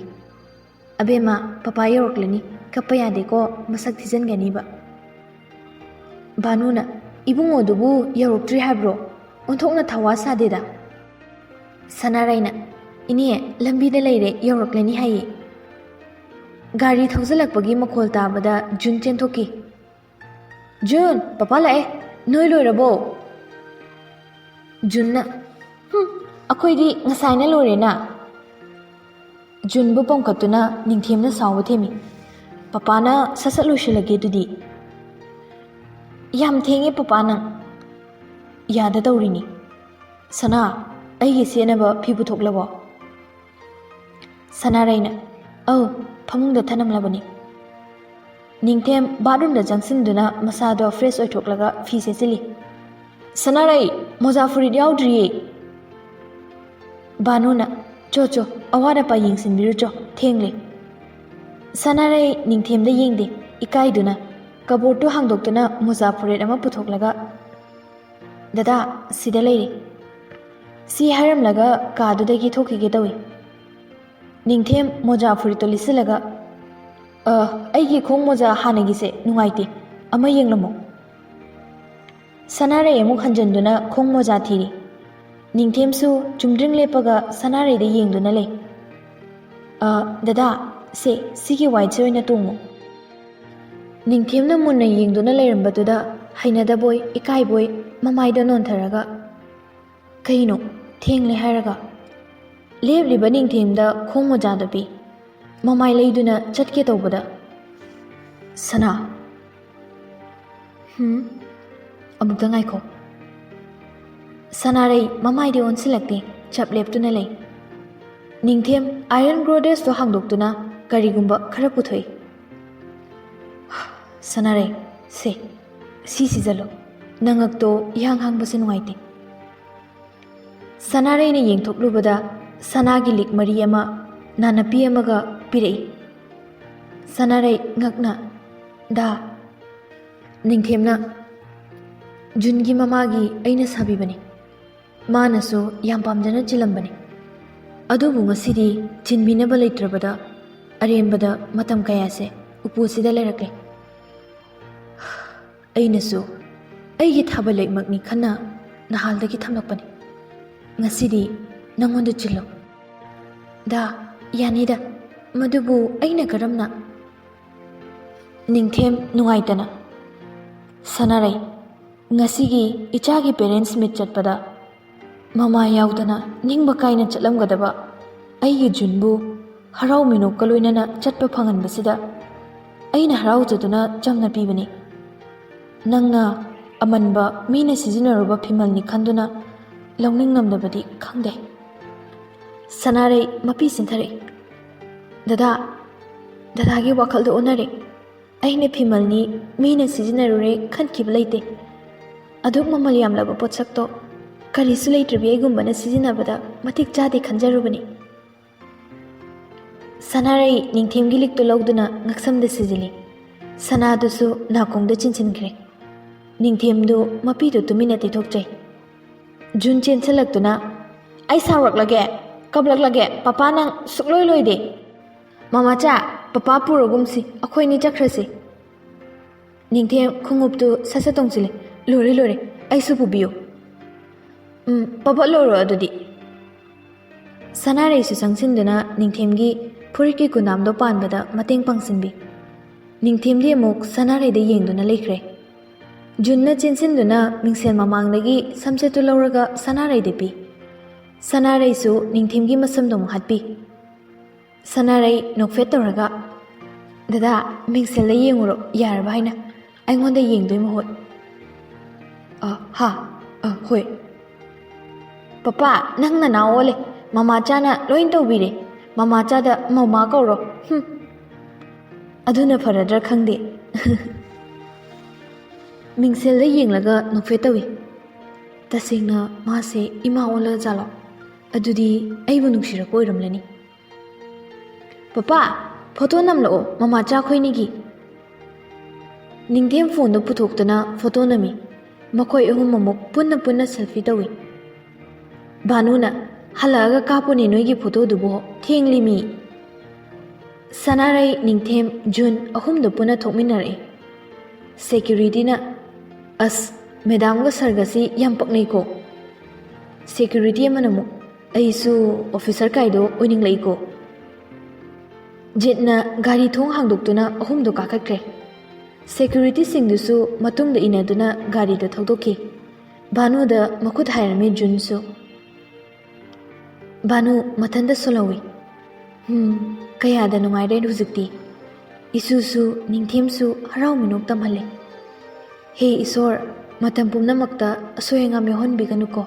"ꯑꯕꯦꯝꯃ, ꯄꯄꯥ ꯌꯧꯔꯛꯂꯅꯤ꯫ ꯀꯞꯄ ꯌꯥꯗꯦꯀꯣ, ꯃꯁꯛ ꯊꯤꯖꯤꯟꯒꯅꯤꯕ꯫" ꯚꯥꯅꯨꯅ, "ꯏꯕꯨꯡꯉꯣꯗꯨꯕꯨ ꯌꯧꯔꯛꯇ꯭ꯔꯤ ꯍꯥꯏꯕ꯭ꯔꯣ? ꯑꯣꯟꯊꯣꯛꯅ ꯊꯋꯥ ꯁꯥꯗꯦꯗ꯫" ꯁꯅꯥꯔꯩꯅ, "ꯏꯅꯦ, ꯂꯝꯕꯤꯗ ꯂꯩꯔꯦ, ꯌꯧꯔꯛꯂꯅꯤ ꯍꯥꯏꯌꯦ꯫" ꯒꯥꯔꯤ ꯊꯧꯖꯤꯜꯂꯛꯄꯒꯤ ꯃꯈꯣꯜ ꯇꯥꯕꯗ ꯖꯨꯟ ꯆꯦꯟꯊꯣꯛꯈꯤ꯫ "ꯖꯨꯟ, ꯄꯄꯥ ꯂꯥꯛꯑꯦ꯫ ꯅꯣꯏ ꯂꯣꯏꯔꯕꯣ?" ꯖꯨꯟꯅ, "ꯍꯨꯝ, ꯑꯩꯈꯣꯏꯗꯤ ꯉꯁꯥꯏꯅ ꯂꯣꯏꯔꯦꯅ꯫" ꯖꯨꯟꯕꯨ ꯄꯣꯝꯈꯠꯇꯨꯅ ꯅꯤꯡꯊꯦꯝꯅ ꯁꯥꯎꯕ ꯊꯦꯝꯃꯤ꯫ "ꯄꯄꯥꯅ ꯁꯠ ꯁꯠ ꯂꯣꯏꯁꯤꯜꯂꯒꯦ ꯑꯗꯨꯗꯤ꯫" "ꯌꯥꯝ ꯊꯦꯡꯉꯦ ꯄꯄꯥ ꯅꯪ꯫" "ꯌꯥꯗ ꯇꯧꯔꯤꯅꯤ꯫ ꯁꯅꯥ, ꯑꯩꯒꯤ ꯁꯦꯠꯅꯕ ꯐꯤ ꯄꯨꯊꯣꯛꯂꯕꯣ?" ꯁꯅꯥꯔꯩꯅ, "ꯑꯧ, ꯐꯃꯨꯡꯗ ꯊꯅꯝꯂꯕꯅꯤ꯫" ꯅꯤꯡꯊꯦꯝ ꯕꯥꯠꯔꯨꯝꯗ ꯆꯪꯁꯤꯟꯗꯨꯅ ꯃꯁꯥꯗꯣ ꯐ꯭ꯔꯦꯁ ꯑꯣꯏꯊꯣꯛꯂꯒ ꯐꯤ ꯁꯦꯠꯆꯤꯜꯂꯤ꯫ "ꯁꯅꯥꯔꯩ, ꯃꯣꯖꯥ ꯐꯨꯔꯤꯠ ꯌꯥꯎꯗ꯭ꯔꯤꯌꯦ꯫" ꯚꯥꯅꯨꯅ, "ꯆꯣ ꯆꯣ, ꯑꯋꯥꯠ ꯑꯄꯥ ꯌꯦꯡꯁꯤꯟꯕꯤꯔꯨ ꯆꯣ, ꯊꯦꯡꯂꯦ꯫" ꯁꯅꯥꯔꯩ ꯅꯤꯡꯊꯦꯝꯗ ꯌꯦꯡꯗꯦ, ꯏꯀꯥꯏꯗꯨꯅ ꯀꯕꯣꯔꯗꯇꯨ ꯍꯥꯡꯗꯣꯛꯇꯨꯅ ꯃꯣꯖꯥ ꯐꯨꯔꯤꯠ ꯑꯃ ꯄꯨꯊꯣꯛꯂꯒ, "ꯗꯗꯥ, ꯁꯤꯗ ꯂꯩꯔꯦ꯫" ꯁꯤ ꯍꯥꯏꯔꯝꯂꯒ ꯀꯥꯗꯨꯗꯒꯤ ꯊꯣꯛꯈꯤꯒꯦ ꯇꯧꯏ꯫ ꯅꯤꯡꯊꯦꯝ ꯃꯣꯖꯥ ꯐꯨꯔꯤꯠꯇꯣ ꯂꯤꯠꯁꯤꯜꯂꯒ, "ꯑ, ꯑꯩꯒꯤ ꯈꯣꯡ ꯃꯣꯖꯥ ꯍꯥꯟꯅꯒꯤꯁꯦ ꯅꯨꯡꯉꯥꯏꯇꯦ, ꯑꯃ ꯌꯦꯡꯂꯝꯃꯣ꯫" ꯁꯅꯥꯔꯩ ꯑꯃꯨꯛ ꯍꯟꯖꯤꯟꯗꯨꯅ ꯈꯣꯡ ꯃꯣꯖꯥ ꯊꯤꯔꯤ꯫ ꯅꯤꯡꯊꯦꯝꯁꯨ ꯆꯨꯝꯗ꯭ꯔꯤꯡ ꯂꯦꯞꯄꯒ ꯁꯅꯥꯔꯩꯗ ꯌꯦꯡꯗꯨꯅ ꯂꯩ꯫ "ꯑ, ꯗꯗꯥ, ꯁꯦ, ꯁꯤꯒꯤ ꯋꯥꯏꯠꯁꯦ ꯑꯣꯏꯅ ꯇꯣꯡꯉꯨ꯫" ꯅꯤꯡꯊꯦꯝꯅ ꯃꯨꯟꯅ ꯌꯦꯡꯗꯨꯅ ꯂꯩꯔꯝꯕꯗꯨꯗ ꯍꯩꯅꯗꯕꯣꯏ, ꯏꯀꯥꯏꯕꯣꯏ, ꯃꯃꯥꯏꯗ ꯅꯣꯟꯊꯔꯒ, "ꯀꯩꯅꯣ, ꯊꯦꯡꯂꯦ ꯍꯥꯏꯔꯒ?" ꯂꯦꯞꯂꯤꯕ ꯅꯤꯡꯊꯦꯝꯗ ꯈꯣꯡ ꯃꯣꯖꯥꯗꯨ ꯄꯤ꯫ ꯃꯃꯥꯏ ꯂꯩꯗꯨꯅ ꯆꯠꯀꯦ ꯇꯧꯕꯗ, "ꯁꯅꯥ!" "ꯍꯨꯝ?" "ꯑꯃꯨꯛꯇ ꯉꯥꯏꯈꯣ꯫" ꯁꯅꯥꯔꯩ ꯃꯃꯥꯏꯗꯤ ꯑꯣꯟꯁꯤꯜꯂꯛꯇꯦ, ꯆꯞ ꯂꯦꯞꯇꯨꯅ ꯂꯩ꯫ ꯅꯤꯡꯊꯦꯝ ꯑꯥꯏꯔꯟ ꯒ꯭ꯔꯣꯗꯦꯖꯇꯣ ꯍꯥꯡꯗꯣꯛꯇꯨꯅ ꯀꯔꯤꯒꯨꯝꯕ ꯈꯔ ꯄꯨꯊꯣꯛꯏ꯫ "ꯁꯅꯥꯔꯩ, ꯁꯦ, ꯁꯤ ꯁꯤꯖꯜꯂꯣ꯫ ꯅꯉꯛꯇꯣ ꯏꯍꯥꯡ ꯍꯥꯡꯕꯁꯦ ꯅꯨꯡꯉꯥꯏꯇꯦ꯫" ꯁꯅꯥꯔꯩꯅ ꯌꯦꯡꯊꯣꯛꯂꯨꯕꯗ ꯁꯅꯥꯒꯤ ꯂꯤꯛ ꯃꯔꯤ ꯑꯃ ꯅꯥꯅꯞꯄꯤ ꯑꯃꯒ ꯄꯤꯔꯛꯏ꯫ ꯁꯅꯥꯔꯩ ꯉꯛꯅ, "ꯗꯥ, ꯅꯤꯡꯊꯦꯝꯅ ꯖꯨꯟꯒꯤ ꯃꯃꯥꯒꯤ ꯑꯩꯅ ꯁꯥꯕꯤꯕꯅꯤ꯫ ꯃꯥꯅꯁꯨ ꯌꯥꯝ ꯄꯥꯝꯖꯅ ꯆꯤꯜꯂꯝꯕꯅꯤ꯫ ꯑꯗꯨꯕꯨ ꯉꯁꯤꯗꯤ ꯆꯤꯟꯕꯤꯅꯕ ꯂꯩꯇ꯭ꯔꯕꯗ ꯑꯔꯦꯝꯕꯗ ꯃꯇꯝ ꯀꯌꯥꯁꯦ ꯎꯄꯨ ꯑꯁꯤꯗ ꯂꯩꯔꯛꯂꯦ꯫ ꯑꯩꯅꯁꯨ ꯑꯩꯒꯤ ꯊꯥꯕꯜ ꯂꯩꯃꯛꯅꯤ ꯈꯟꯅ ꯅꯍꯥꯜꯗꯒꯤ ꯊꯝꯂꯛꯄꯅꯤ꯫ ꯉꯁꯤꯗꯤ ꯅꯉꯣꯟꯗ ꯆꯤꯜꯂꯣ꯫" "ꯗꯥ, ꯌꯥꯅꯤꯗ, ꯃꯗꯨꯕꯨ ꯑꯩꯅ ꯀꯔꯝꯅ?" ꯅꯤꯡꯊꯦꯝ ꯅꯨꯡꯉꯥꯏꯇꯅ, "ꯁꯅꯥꯔꯩ, ꯉꯁꯤꯒꯤ ꯏꯆꯥꯒꯤ ꯄꯦꯔꯦꯟꯁ ꯃꯤꯠ ꯆꯠꯄꯗ ꯃꯃꯥ ꯌꯥꯎꯗꯅ ꯅꯤꯡꯕ ꯀꯥꯏꯅ ꯆꯠꯂꯝꯒꯗꯕ ꯑꯩꯒꯤ ꯖꯨꯟꯕꯨ ꯍꯔꯥꯎ ꯃꯤꯅꯣꯛꯀ ꯂꯣꯏꯅꯅ ꯆꯠꯄ ꯐꯪꯍꯟꯕꯁꯤꯗ ꯑꯩꯅ ꯍꯔꯥꯎꯖꯗꯨꯅ ꯆꯝꯅ ꯄꯤꯕꯅꯤ꯫ ꯅꯪꯅ ꯑꯃꯟꯕ ꯃꯤꯅ ꯁꯤꯖꯤꯟꯅꯔꯨꯕ ꯐꯤꯃꯜꯅꯤ ꯈꯟꯗꯨꯅ ꯂꯧꯅꯤꯡꯂꯝꯗꯕꯗꯤ ꯈꯪꯗꯦ꯫" ꯁꯅꯥꯔꯩ ꯃꯄꯤ ꯆꯤꯟꯊꯔꯛꯏ꯫ "ꯗꯗꯥ, ꯗꯗꯥꯒꯤ ꯋꯥꯈꯜꯗꯣ ꯑꯣꯟꯅꯔꯦ꯫ ꯑꯩꯅ ꯐꯤꯃꯜꯅꯤ, ꯃꯤꯅ ꯁꯤꯖꯤꯟꯅꯔꯨꯔꯦ ꯈꯟꯈꯤꯕ ꯂꯩꯇꯦ꯫ ꯑꯗꯨꯛ ꯃꯃꯜ ꯌꯥꯝꯂꯕ ꯄꯣꯠꯁꯛꯇꯣ ꯀꯔꯤꯁꯨ ꯂꯩꯇ꯭ꯔꯕꯤ ꯑꯩꯒꯨꯝꯕꯅ ꯁꯤꯖꯤꯟꯅꯕꯗ ꯃꯇꯤꯛ ꯆꯥꯗꯦ ꯈꯟꯖꯔꯨꯕꯅꯤ꯫" ꯁꯅꯥꯔꯩ ꯅꯤꯡꯊꯦꯝꯒꯤ ꯂꯤꯛꯇꯨ ꯂꯧꯗꯨꯅ ꯉꯛꯁꯝꯗ ꯁꯤꯖꯤꯜꯂꯤ꯫ ꯁꯅꯥꯗꯨꯁꯨ ꯅꯥꯀꯣꯡꯗ ꯆꯤꯟꯁꯤꯟꯈ꯭ꯔꯦ꯫ ꯅꯤꯡꯊꯦꯝꯗꯨ ꯃꯄꯤꯗꯨ ꯇꯨꯃꯤꯟꯅ ꯇꯩꯊꯣꯛꯆꯩ꯫ ꯖꯨꯟ ꯆꯦꯟꯁꯤꯜꯂꯛꯇꯨꯅ, "ꯑꯩ ꯁꯥꯎꯔꯛꯂꯒꯦ, ꯀꯞꯂꯛꯂꯒꯦ, ꯄꯄꯥ ꯅꯪ ꯁꯨꯛꯂꯣꯏ ꯂꯣꯏꯗꯦ꯫ ꯃꯃꯥꯆꯥ, ꯄꯄꯥ ꯄꯨꯔꯒꯨꯝꯁꯤ, ꯑꯩꯈꯣꯏꯅꯤ ꯆꯠꯈ꯭ꯔꯁꯤ꯫" ꯅꯤꯡꯊꯦꯝ ꯈꯣꯡꯎꯞꯇꯨ ꯁꯠ ꯁꯠ ꯇꯣꯡꯁꯤꯜꯂꯦ꯫ "ꯂꯣꯏꯔꯦ, ꯂꯣꯏꯔꯦ, ꯑꯩꯁꯨ ꯄꯨꯕꯤꯌꯨ꯫" "ꯎꯝ, ꯄꯕꯠ ꯂꯧꯔꯣ ꯑꯗꯨꯗꯤ꯫" ꯁꯅꯥꯔꯩꯁꯨ ꯆꯪꯁꯤꯟꯗꯨꯅ ꯅꯤꯡꯊꯦꯝꯒꯤ ꯐꯨꯔꯤꯠꯀꯤ ꯀꯨꯅꯥꯝꯗꯣ ꯄꯥꯟꯕꯗ ꯃꯇꯦꯡ ꯄꯥꯡꯁꯤꯟꯕꯤ꯫ ꯅꯤꯡꯊꯦꯝꯗꯤ ꯑꯃꯨꯛ ꯁꯅꯥꯔꯩꯗ ꯌꯦꯡꯗꯨꯅ ꯂꯩꯈ꯭ꯔꯦ꯫ ꯖꯨꯟꯅ ꯆꯦꯟꯁꯤꯟꯗꯨꯅ ꯃꯤꯡꯁꯦꯜ ꯃꯃꯥꯡꯗꯒꯤ ꯁꯝꯆꯦꯠꯇꯨ ꯂꯧꯔꯒ ꯁꯅꯥꯔꯩꯗ ꯄꯤ꯫ ꯁꯅꯥꯔꯩꯁꯨ ꯅꯤꯡꯊꯦꯝꯒꯤ ꯃꯁꯝꯗꯣ ꯑꯃꯨꯛ ꯍꯥꯠꯄꯤ꯫ ꯁꯅꯥꯔꯩ ꯅꯣꯛꯐꯦꯠ ꯇꯧꯔꯒ, "ꯗꯗꯥ, ꯃꯤꯡꯁꯦꯜꯗ ꯌꯦꯡꯉꯨꯔꯣ, ꯌꯥꯔꯕ ꯍꯥꯏꯅ, ꯑꯩꯉꯣꯟꯗ ꯌꯦꯡꯗꯣꯏ ꯃꯍꯨꯠ꯫" "ꯑ, ꯍꯥ, ꯑ, ꯍꯣꯏ꯫" "ꯄꯄꯥ, ꯅꯪ ꯅꯅꯥꯎ ꯑꯣꯜꯂꯦ꯫ ꯃꯃꯥꯆꯥꯅ ꯂꯣꯏ ꯇꯧꯕꯤꯔꯦ꯫ ꯃꯃꯥꯆꯥꯗ ꯃꯃꯥ ꯀꯧꯔꯣ꯫ ꯍꯨꯝ꯫ ꯑꯗꯨꯅ ꯐꯔꯗ꯭ꯔꯥ ꯈꯪꯗꯦ꯫" ꯃꯤꯡꯁꯦꯜꯗ ꯌꯦꯡꯂꯒ ꯅꯣꯛꯐꯦꯠ ꯇꯧꯏ꯫ "ꯇꯁꯦꯡꯅ ꯃꯥꯁꯦ ꯏꯃꯥ ꯑꯣꯜꯂꯖꯥꯠꯂꯣ? ꯑꯗꯨꯗꯤ ꯑꯩꯕꯨ ꯅꯨꯡꯁꯤꯔꯛꯄ ꯑꯣꯏꯔꯝꯂꯅꯤ꯫" "Papa, photo ꯅꯝꯂꯛꯑꯣ, ꯃꯃꯥꯆꯥ ꯑꯩꯈꯣꯏꯅꯤꯒꯤ꯫" ꯅꯤꯡꯊꯦꯝ ꯐꯣꯟꯗꯣ ꯄꯨꯊꯣꯛꯇꯨꯅ ꯐꯣꯇꯣ ꯅꯝꯃꯤ꯫ ꯃꯈꯣꯏ ꯑꯍꯨꯝ ꯑꯃꯨꯛ ꯄꯨꯟꯅ ꯄꯨꯟꯅ ꯁꯦꯜꯐꯤ ꯇꯧꯏ꯫ ꯚꯥꯅꯨꯅ, "ꯍꯜꯂꯛꯑꯒ ꯀꯥꯞꯄꯨꯅꯦ ꯅꯣꯏꯒꯤ ꯐꯣꯇꯣꯗꯨꯕꯨ, ꯊꯦꯡꯂꯤꯃꯤ꯫" ꯁꯅꯥꯔꯩ, ꯅꯤꯡꯊꯦꯝ, ꯖꯨꯟ ꯑꯍꯨꯝꯗꯣ ꯄꯨꯟꯅ ꯊꯣꯛꯃꯤꯟꯅꯔꯛꯏ꯫ ꯁꯦꯀ꯭ꯌꯨꯔꯤꯇꯤꯅ, "ꯑꯁ, ꯃꯦꯗꯥꯝꯒ ꯁꯥꯔꯒꯁꯤ ꯌꯥꯝ ꯄꯛꯅꯩꯀꯣ꯫" ꯁꯦꯀ꯭ꯌꯨꯔꯤꯇꯤ ꯑꯃꯅ ꯑꯃꯨꯛ, "ꯑꯩꯁꯨ ꯑꯣꯐꯤꯁꯔ ꯀꯥꯏꯗꯣ ꯑꯣꯏꯅꯤꯡꯂꯛꯏꯀꯣ꯫" ꯖꯤꯠꯅ ꯒꯥꯔꯤ ꯊꯣꯡ ꯍꯥꯡꯗꯣꯛꯇꯨꯅ ꯑꯍꯨꯝꯗꯣ ꯀꯥꯈꯠꯈ꯭ꯔꯦ꯫ ꯁꯦꯀ꯭ꯌꯨꯔꯤꯇꯤꯁꯤꯡꯗꯨꯁꯨ ꯃꯇꯨꯡꯗ ꯏꯟꯅꯗꯨꯅ ꯒꯥꯔꯤꯗ ꯊꯧꯗꯣꯛꯈꯤ꯫ ꯚꯥꯅꯨꯗ ꯃꯈꯨꯠ ꯍꯥꯏꯔꯝꯃꯤ ꯖꯨꯟꯁꯨ꯫ ꯚꯥꯅꯨ ꯃꯊꯟꯇ ꯁꯣꯜꯍꯧꯏ꯫ ꯍꯨꯝ, ꯀꯌꯥꯗ ꯅꯨꯡꯉꯥꯏꯔꯦ ꯍꯧꯖꯤꯛꯇꯤ꯫ ꯏꯁꯨꯁꯨ ꯅꯤꯡꯊꯦꯝꯁꯨ ꯍꯔꯥꯎ ꯃꯤꯅꯣꯛ ꯇꯝꯍꯜꯂꯦ꯫ ꯍꯦ ꯏꯁꯣꯔ, ꯃꯇꯝ ꯄꯨꯝꯅꯃꯛꯇ ꯑꯁꯣꯏ ꯑꯉꯥꯝ ꯌꯥꯎꯍꯟꯕꯤꯒꯅꯨꯀꯣ꯫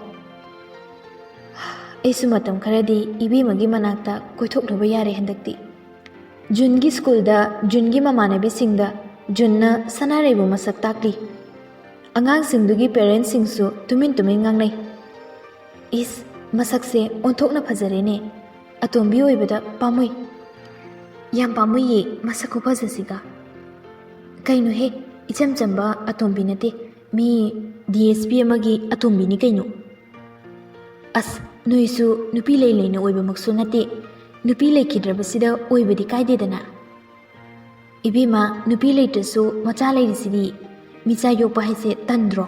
ꯑꯩꯁꯨ ꯃꯇꯝ ꯈꯔꯗꯤ ꯏꯕꯦꯝꯃꯒꯤ ꯃꯅꯥꯛꯇ ꯀꯣꯏꯊꯣꯛꯂꯨꯕ ꯌꯥꯔꯦ ꯍꯟꯗꯛꯇꯤ꯫ ꯖꯨꯟꯒꯤ ꯁ꯭ꯀꯨꯜꯗ ꯖꯨꯟꯒꯤ ꯃꯃꯥꯟꯅꯕꯤꯁꯤꯡꯗ ꯖꯨꯟꯅ ꯁꯅꯥꯔꯩꯕꯨ ꯃꯁꯛ ꯇꯥꯛꯂꯤ꯫ ꯑꯉꯥꯡꯁꯤꯡꯗꯨꯒꯤ ꯄꯦꯔꯦꯟꯁꯁꯤꯡꯁꯨ ꯇꯨꯃꯤꯟ ꯇꯨꯃꯤꯟ ꯉꯥꯡꯅꯩ꯫ "ꯏꯁ, ꯃꯁꯛꯁꯦ ꯑꯣꯟꯊꯣꯛꯅ ꯐꯖꯔꯦꯅꯦ꯫ ꯑꯇꯣꯝꯕꯤ ꯑꯣꯏꯕꯗ ꯄꯥꯝꯃꯨꯏ꯫" "ꯌꯥꯝ ꯄꯥꯝꯃꯨꯏꯌꯦ ꯃꯁꯛ ꯈꯨꯐꯖꯁꯤꯒ꯫" "ꯀꯩꯅꯣꯍꯦ, ꯏꯆꯝ ꯆꯝꯕ ꯑꯇꯣꯝꯕꯤ ꯅꯠꯇꯦ, ꯃꯤ ꯗꯤ ꯑꯦꯁ ꯄꯤ ꯑꯃꯒꯤ ꯑꯇꯣꯝꯕꯤꯅꯤ ꯀꯩꯅꯣ꯫" "ꯑꯁ, ꯅꯣꯏꯁꯨ ꯅꯨꯄꯤ ꯂꯩ ꯂꯩꯅ ꯑꯣꯏꯕꯃꯛꯁꯨ ꯅꯠꯇꯦ, ꯅꯨꯄꯤ ꯂꯩꯈꯤꯗ꯭ꯔꯕꯁꯤꯗ ꯑꯣꯏꯕꯗꯤ ꯀꯥꯏꯗꯦꯗꯅ꯫" "ꯏꯕꯦꯝꯃ, ꯅꯨꯄꯤ ꯂꯩꯇ꯭ꯔꯁꯨ ꯃꯆꯥ ꯂꯩꯔꯤꯁꯤꯗꯤ꯫ ꯃꯤꯆꯥ ꯌꯣꯛꯄ ꯍꯥꯏꯁꯦ ꯇꯟꯗ꯭ꯔꯣ?"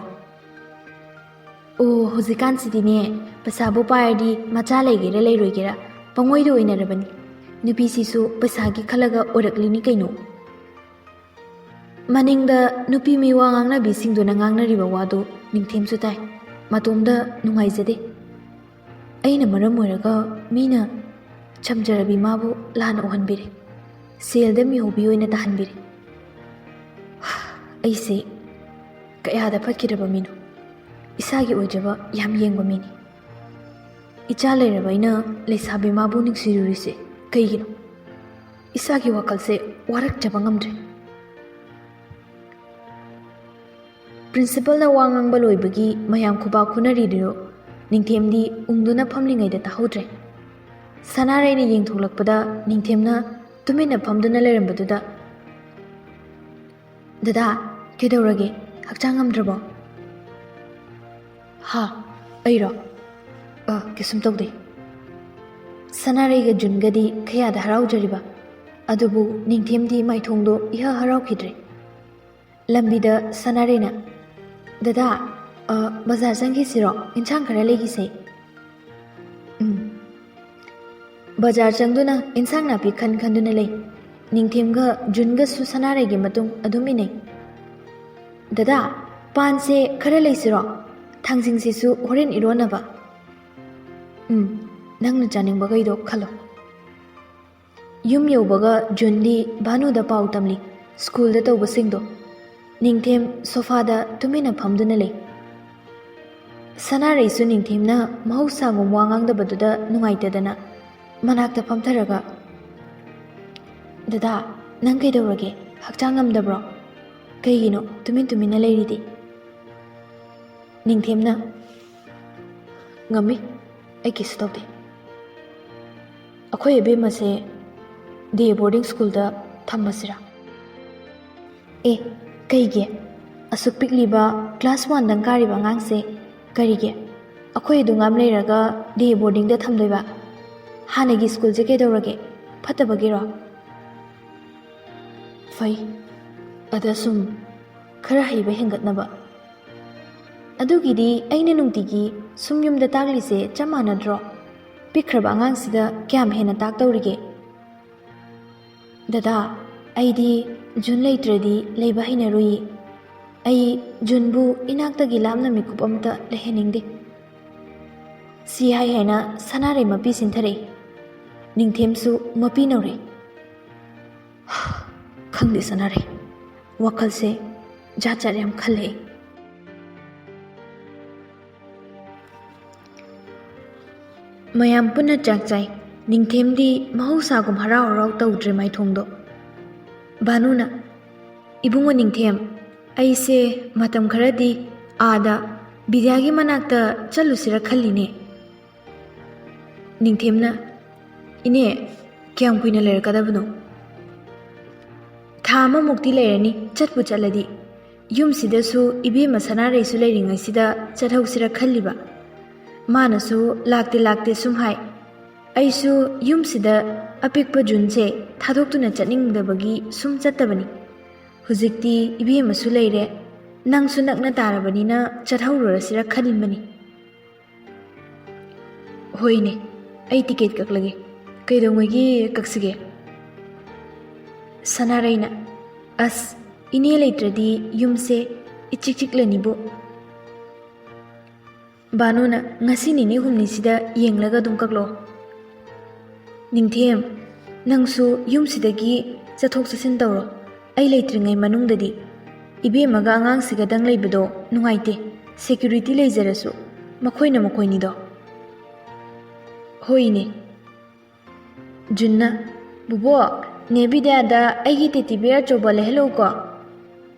"ꯑꯣ, ꯍꯧꯖꯤꯛꯀꯥꯟꯁꯤꯗꯤꯅꯦ, ꯄꯩꯁꯥꯕꯨ ꯄꯥꯏꯔꯗꯤ ꯃꯆꯥ ꯂꯩꯒꯦꯔꯥ ꯂꯩꯔꯣꯏꯒꯦꯔꯥ ꯄꯪꯑꯣꯏꯗ ꯑꯣꯏꯅꯔꯕꯅꯤ꯫ ꯅꯨꯄꯤꯁꯤꯁꯨ ꯄꯩꯁꯥꯒꯤ ꯈꯜꯂꯒ ꯑꯣꯏꯔꯛꯂꯤꯅꯤ ꯀꯩꯅꯣ꯫" ꯃꯅꯤꯡꯗ ꯅꯨꯄꯤ ꯃꯤꯋꯥ ꯉꯥꯡꯅꯕꯤꯁꯤꯡꯗꯨꯅ ꯉꯥꯡꯅꯔꯤꯕ ꯋꯥꯗꯨ ꯅꯤꯡꯊꯦꯝꯁꯨ ꯇꯥꯏ꯫ ꯃꯇꯣꯝꯗ ꯅꯨꯡꯉꯥꯏꯖꯗꯦ꯫ ꯑꯩꯅ ꯃꯔꯝ ꯑꯣꯏꯔꯒ ꯃꯤꯅ ꯆꯝꯖꯔꯕꯤ ꯃꯥꯕꯨ ꯂꯥꯟꯅ ꯎꯍꯟꯕꯤꯔꯦ, ꯁꯦꯜꯗ ꯃꯤꯍꯧꯕꯤ ꯑꯣꯏꯅ ꯇꯥꯍꯟꯕꯤꯔꯦ꯫ ꯑꯩꯁꯦ ꯀꯌꯥꯗ ꯐꯠꯈꯤꯗ꯭ꯔꯕ ꯃꯤꯅꯣ꯫ ꯏꯁꯥꯒꯤ ꯑꯣꯏꯖꯕ ꯌꯥꯝ ꯌꯦꯡꯕ ꯃꯤꯅꯤ꯫ ꯏꯆꯥ ꯂꯩꯔꯕ ꯑꯩꯅ ꯂꯩꯁꯥꯕꯤ ꯃꯥꯕꯨ ꯅꯨꯡꯁꯤꯔꯨꯔꯤꯁꯦ ꯀꯩꯒꯤꯅꯣ? ꯏꯁꯥꯒꯤ ꯋꯥꯈꯜꯁꯦ ꯋꯥꯔꯛꯆꯕ ꯉꯝꯗ꯭ꯔꯦ꯫ ꯄ꯭ꯔꯤꯟꯁꯤꯄꯜꯅ ꯋꯥ ꯉꯥꯡꯕ ꯂꯣꯏꯕꯒꯤ ꯃꯌꯥꯝ ꯈꯨꯕꯥꯛ ꯈꯨꯅꯔꯤꯗꯨ ꯅꯤꯡꯊꯦꯝꯗꯤ ꯎꯪꯗꯨꯅ ꯐꯝꯂꯤꯉꯩꯗ ꯇꯥꯍꯧꯗ꯭ꯔꯦ꯫ ꯁꯅꯥꯔꯩꯅ ꯌꯦꯡꯊꯣꯛꯂꯛꯄꯗ ꯅꯤꯡꯊꯦꯝꯅ ꯇꯨꯃꯤꯟꯅ ꯐꯝꯗꯨꯅ ꯂꯩꯔꯝꯕꯗꯨꯗ, "ꯗꯗꯥ, ꯀꯩꯗꯧꯔꯒꯦ? ꯍꯛꯆꯥꯡ ꯉꯝꯗ꯭ꯔꯕꯣ?" "ꯍꯥ? ꯑꯩꯔꯣ? ꯑ, ꯀꯩꯁꯨꯝ ꯇꯧꯗꯦ꯫" ꯁꯅꯥꯔꯩꯒ ꯖꯨꯟꯒꯗꯤ ꯀꯌꯥꯗ ꯍꯔꯥꯎꯖꯔꯤꯕ, ꯑꯗꯨꯕꯨ ꯅꯤꯡꯊꯦꯝꯗꯤ ꯃꯥꯏꯊꯣꯡꯗꯣ ꯏꯍ ꯍꯔꯥꯎꯈꯤꯗ꯭ꯔꯦ꯫ ꯂꯝꯕꯤꯗ ꯁꯅꯥꯔꯩꯅ, "ꯗꯗꯥ, ꯑ, ꯕꯖꯥꯔ ꯆꯪꯈꯤꯁꯤꯔꯣ? ꯏꯟꯁꯥꯡ ꯈꯔ ꯂꯩꯈꯤꯁꯦ꯫" "ꯎꯝ꯫" ꯕꯖꯥꯔ ꯆꯪꯗꯨꯅ ꯏꯟꯁꯥꯡ ꯅꯥꯄꯤ ꯈꯟ ꯈꯟꯗꯨꯅ ꯂꯩ꯫ ꯅꯤꯡꯊꯦꯝꯒ ꯖꯨꯟꯒꯁꯨ ꯁꯅꯥꯔꯩꯒꯤ ꯃꯇꯨꯡ ꯑꯗꯨꯝ ꯏꯟꯅꯩ꯫ "ꯗꯗꯥ, ꯄꯥꯟꯁꯦ ꯈꯔ ꯂꯩꯁꯤꯔꯣ? ꯊꯥꯡꯖꯤꯡꯁꯤꯁꯨ ꯍꯣꯔꯦꯟ ꯏꯔꯣꯟꯅꯕ꯫" "ꯎꯝ, ꯅꯪꯅ ꯆꯥꯅꯤꯡꯕꯈꯩꯗꯣ ꯈꯜꯂꯣ꯫" ꯌꯨꯝ ꯌꯧꯕꯒ ꯖꯨꯟꯗꯤ ꯚꯥꯅꯨꯗ ꯄꯥꯎ ꯇꯝꯂꯤ, ꯁ꯭ꯀꯨꯜꯗ ꯇꯧꯕꯁꯤꯡꯗꯣ꯫ ꯅꯤꯡꯊꯦꯝ ꯁꯣꯐꯥꯗ ꯇꯨꯃꯤꯟꯅ ꯐꯝꯗꯨꯅ ꯂꯩ꯫ ꯁꯅꯥꯔꯩꯁꯨ ꯅꯤꯡꯊꯦꯝꯅ ꯃꯍꯧꯁꯥꯒꯨꯝ ꯋꯥ ꯉꯥꯡꯗꯕꯗꯨꯗ ꯅꯨꯡꯉꯥꯏꯇꯗꯅ ꯃꯅꯥꯛꯇ ꯐꯝꯊꯔꯒ, "ꯗꯗꯥ, ꯅꯪ ꯀꯩꯗꯧꯔꯒꯦ? ꯍꯛꯆꯥꯡ ꯉꯝꯗꯕ꯭ꯔꯣ? ꯀꯩꯒꯤꯅꯣ ꯇꯨꯃꯤꯟ ꯇꯨꯃꯤꯟꯅ ꯂꯩꯔꯤꯗꯤ?" ꯅꯤꯡꯊꯦꯝꯅ, "ꯉꯝꯃꯤ, ꯑꯩ ꯀꯩꯁꯨ ꯇꯧꯗꯦ꯫ ꯑꯩꯈꯣꯏ ꯑꯕꯦꯝꯃꯁꯦ ꯗꯦ ꯕꯣꯔꯗꯤꯡ ꯁ꯭ꯀꯨꯜꯗ ꯊꯝꯃꯁꯤꯔꯥ?" "ꯑꯦ, ꯀꯩꯒꯤ? ꯑꯁꯨꯛ ꯄꯤꯛꯂꯤꯕ ꯀ꯭ꯂꯥꯁ ꯋꯥꯟꯗꯪ ꯀꯥꯔꯤꯕ ꯑꯉꯥꯡꯁꯦ ꯀꯔꯤꯒꯤ? ꯑꯩꯈꯣꯏ ꯑꯗꯨ ꯉꯥꯝ ꯂꯩꯔꯒ ꯗꯦ ꯕꯣꯔꯗꯤꯡꯗ ꯊꯝꯗꯣꯏꯕ? ꯍꯥꯟꯅꯒꯤ ꯁ꯭ꯀꯨꯜꯁꯦ ꯀꯩꯗꯧꯔꯒꯦ? ꯐꯠꯇꯕꯒꯤꯔꯣ?" "ꯐꯩ, ꯑꯗ ꯁꯨꯝ ꯈꯔ ꯍꯩꯕ ꯍꯦꯟꯒꯠꯅꯕ꯫" "ꯑꯗꯨꯒꯤꯗꯤ ꯑꯩꯅ ꯅꯨꯡꯇꯤꯒꯤ ꯁꯨꯝ ꯌꯨꯝꯗ ꯇꯥꯛꯂꯤꯁꯦ ꯆꯞ ꯃꯥꯟꯅꯗ꯭ꯔꯣ? ꯄꯤꯛꯈ꯭ꯔꯕ ꯑꯉꯥꯡꯁꯤꯗ ꯀꯌꯥꯝ ꯍꯦꯟꯅ ꯇꯥꯛꯇꯧꯔꯤꯒꯦ?" "ꯗꯗꯥ, ꯑꯩꯗꯤ ꯖꯨꯟ ꯂꯩꯇ꯭ꯔꯗꯤ ꯂꯩꯕ ꯍꯩꯅꯔꯨꯏ꯫ ꯑꯩ ꯖꯨꯟꯕꯨ ꯏꯅꯥꯛꯇꯒꯤ ꯂꯥꯞꯅ ꯃꯤꯀꯨꯞ ꯑꯃꯇ ꯂꯩꯍꯟꯅꯤꯡꯗꯦ꯫" ꯁꯤ ꯍꯥꯏ ꯍꯥꯏꯅ ꯁꯅꯥꯔꯩ ꯃꯄꯤ ꯁꯤꯟꯊꯔꯛꯏ꯫ ꯅꯤꯡꯊꯦꯝꯁꯨ ꯃꯄꯤ ꯅꯧꯔꯛꯏ꯫ ꯈꯪꯗꯦ ꯁꯅꯥꯔꯩ, ꯋꯥꯈꯜꯁꯦ ꯖꯥꯠ ꯖꯥꯠ ꯌꯥꯝ ꯈꯜꯂꯛꯏ꯫ ꯃꯌꯥꯝ ꯄꯨꯟꯅ ꯆꯥꯛ ꯆꯥꯏ꯫ ꯅꯤꯡꯊꯦꯝꯗꯤ ꯃꯍꯧꯁꯥꯒꯨꯝ ꯍꯔꯥꯎ ꯍꯔꯥꯎ ꯇꯧꯗ꯭ꯔꯦ ꯃꯥꯏꯊꯣꯡꯗꯣ꯫ ꯚꯥꯅꯨꯅ, "ꯏꯕꯨꯡꯉꯣ ꯅꯤꯡꯊꯦꯝ, ꯑꯩꯁꯦ ꯃꯇꯝ ꯈꯔꯗꯤ ꯑꯥꯗ ꯕꯤꯗ꯭ꯌꯥꯒꯤ ꯃꯅꯥꯛꯇ ꯆꯠꯂꯨꯁꯤꯔ ꯈꯜꯂꯤꯅꯦ꯫" ꯅꯤꯡꯊꯦꯝꯅ, "ꯏꯅꯦ, ꯀꯌꯥꯝ ꯀꯨꯏꯅ ꯂꯩꯔꯛꯀꯗꯕꯅꯣ?" "ꯊꯥ ꯑꯃꯃꯨꯛꯇꯤ ꯂꯩꯔꯅꯤ, ꯆꯠꯄꯨ ꯆꯠꯂꯗꯤ꯫ ꯌꯨꯝꯁꯤꯗꯁꯨ ꯏꯕꯦꯝꯃ ꯁꯅꯥꯔꯩꯁꯨ ꯂꯩꯔꯤꯉꯩꯁꯤꯗ ꯆꯠꯍꯧꯁꯤꯔ ꯈꯜꯂꯤꯕ꯫ ꯃꯥꯅꯁꯨ ꯂꯥꯛꯇꯦ ꯂꯥꯛꯇꯦ ꯁꯨꯝ ꯍꯥꯏ꯫ ꯑꯩꯁꯨ ꯌꯨꯝꯁꯤꯗ ꯑꯄꯤꯛꯄ ꯖꯨꯟꯁꯦ ꯊꯥꯗꯣꯛꯇꯨꯅ ꯆꯠꯅꯤꯡꯗꯕꯒꯤ ꯁꯨꯝ ꯆꯠꯇꯕꯅꯤ꯫ ꯍꯧꯖꯤꯛꯇꯤ ꯏꯕꯦꯝꯃꯁꯨ ꯂꯩꯔꯦ, ꯅꯪꯁꯨ ꯅꯛꯅ ꯇꯥꯔꯕꯅꯤꯅ ꯆꯠꯍꯧꯔꯨꯔꯁꯤꯔ ꯈꯟꯕꯅꯤ꯫" "ꯍꯣꯏꯅꯦ, ꯑꯩ ꯇꯤꯀꯦꯠ ꯀꯛꯂꯒꯦ꯫ ꯀꯩꯗꯧꯉꯩꯒꯤ ꯀꯛꯁꯤꯒꯦ?" ꯁꯅꯥꯔꯩꯅ, "ꯑꯁ, ꯏꯅꯦ ꯂꯩꯇ꯭ꯔꯗꯤ ꯌꯨꯝꯁꯦ ꯏꯆꯤꯛ ꯆꯤꯛꯂꯅꯤꯕꯨ꯫" ꯚꯥꯅꯨꯅ, "ꯉꯁꯤ ꯅꯤꯅꯤ ꯍꯨꯝꯅꯤꯁꯤꯗ ꯌꯦꯡꯂꯒ ꯑꯗꯨꯝ ꯀꯛꯂꯛꯑꯣ꯫ ꯅꯤꯡꯊꯦꯝ, ꯅꯪꯁꯨ ꯌꯨꯝꯁꯤꯗꯒꯤ ꯆꯠꯊꯣꯛ ꯆꯠꯁꯤꯟ ꯇꯧꯔꯣ꯫ ꯑꯩ ꯂꯩꯇ꯭ꯔꯤꯉꯩ ꯃꯅꯨꯡꯗꯗꯤ ꯏꯕꯦꯝꯃꯒ ꯑꯉꯥꯡꯁꯤꯒꯗꯪ ꯂꯩꯕꯗꯣ ꯅꯨꯡꯉꯥꯏꯇꯦ꯫ ꯁꯦꯀ꯭ꯌꯨꯔꯤꯇꯤ ꯂꯩꯖꯔꯁꯨ ꯃꯈꯣꯏꯅ ꯃꯈꯣꯏꯅꯤꯗꯣ꯫" "ꯍꯣꯏꯅꯦ꯫" ꯖꯨꯟꯅ, "ꯕꯨꯕꯣꯛ, ꯅꯦ ꯕꯤꯗ꯭ꯌꯥꯗ ꯑꯩꯒꯤ ꯇꯦꯗꯤ ꯕꯤꯌꯔ ꯑꯆꯧꯕ ꯂꯩꯍꯜꯂꯛꯎꯀꯣ꯫"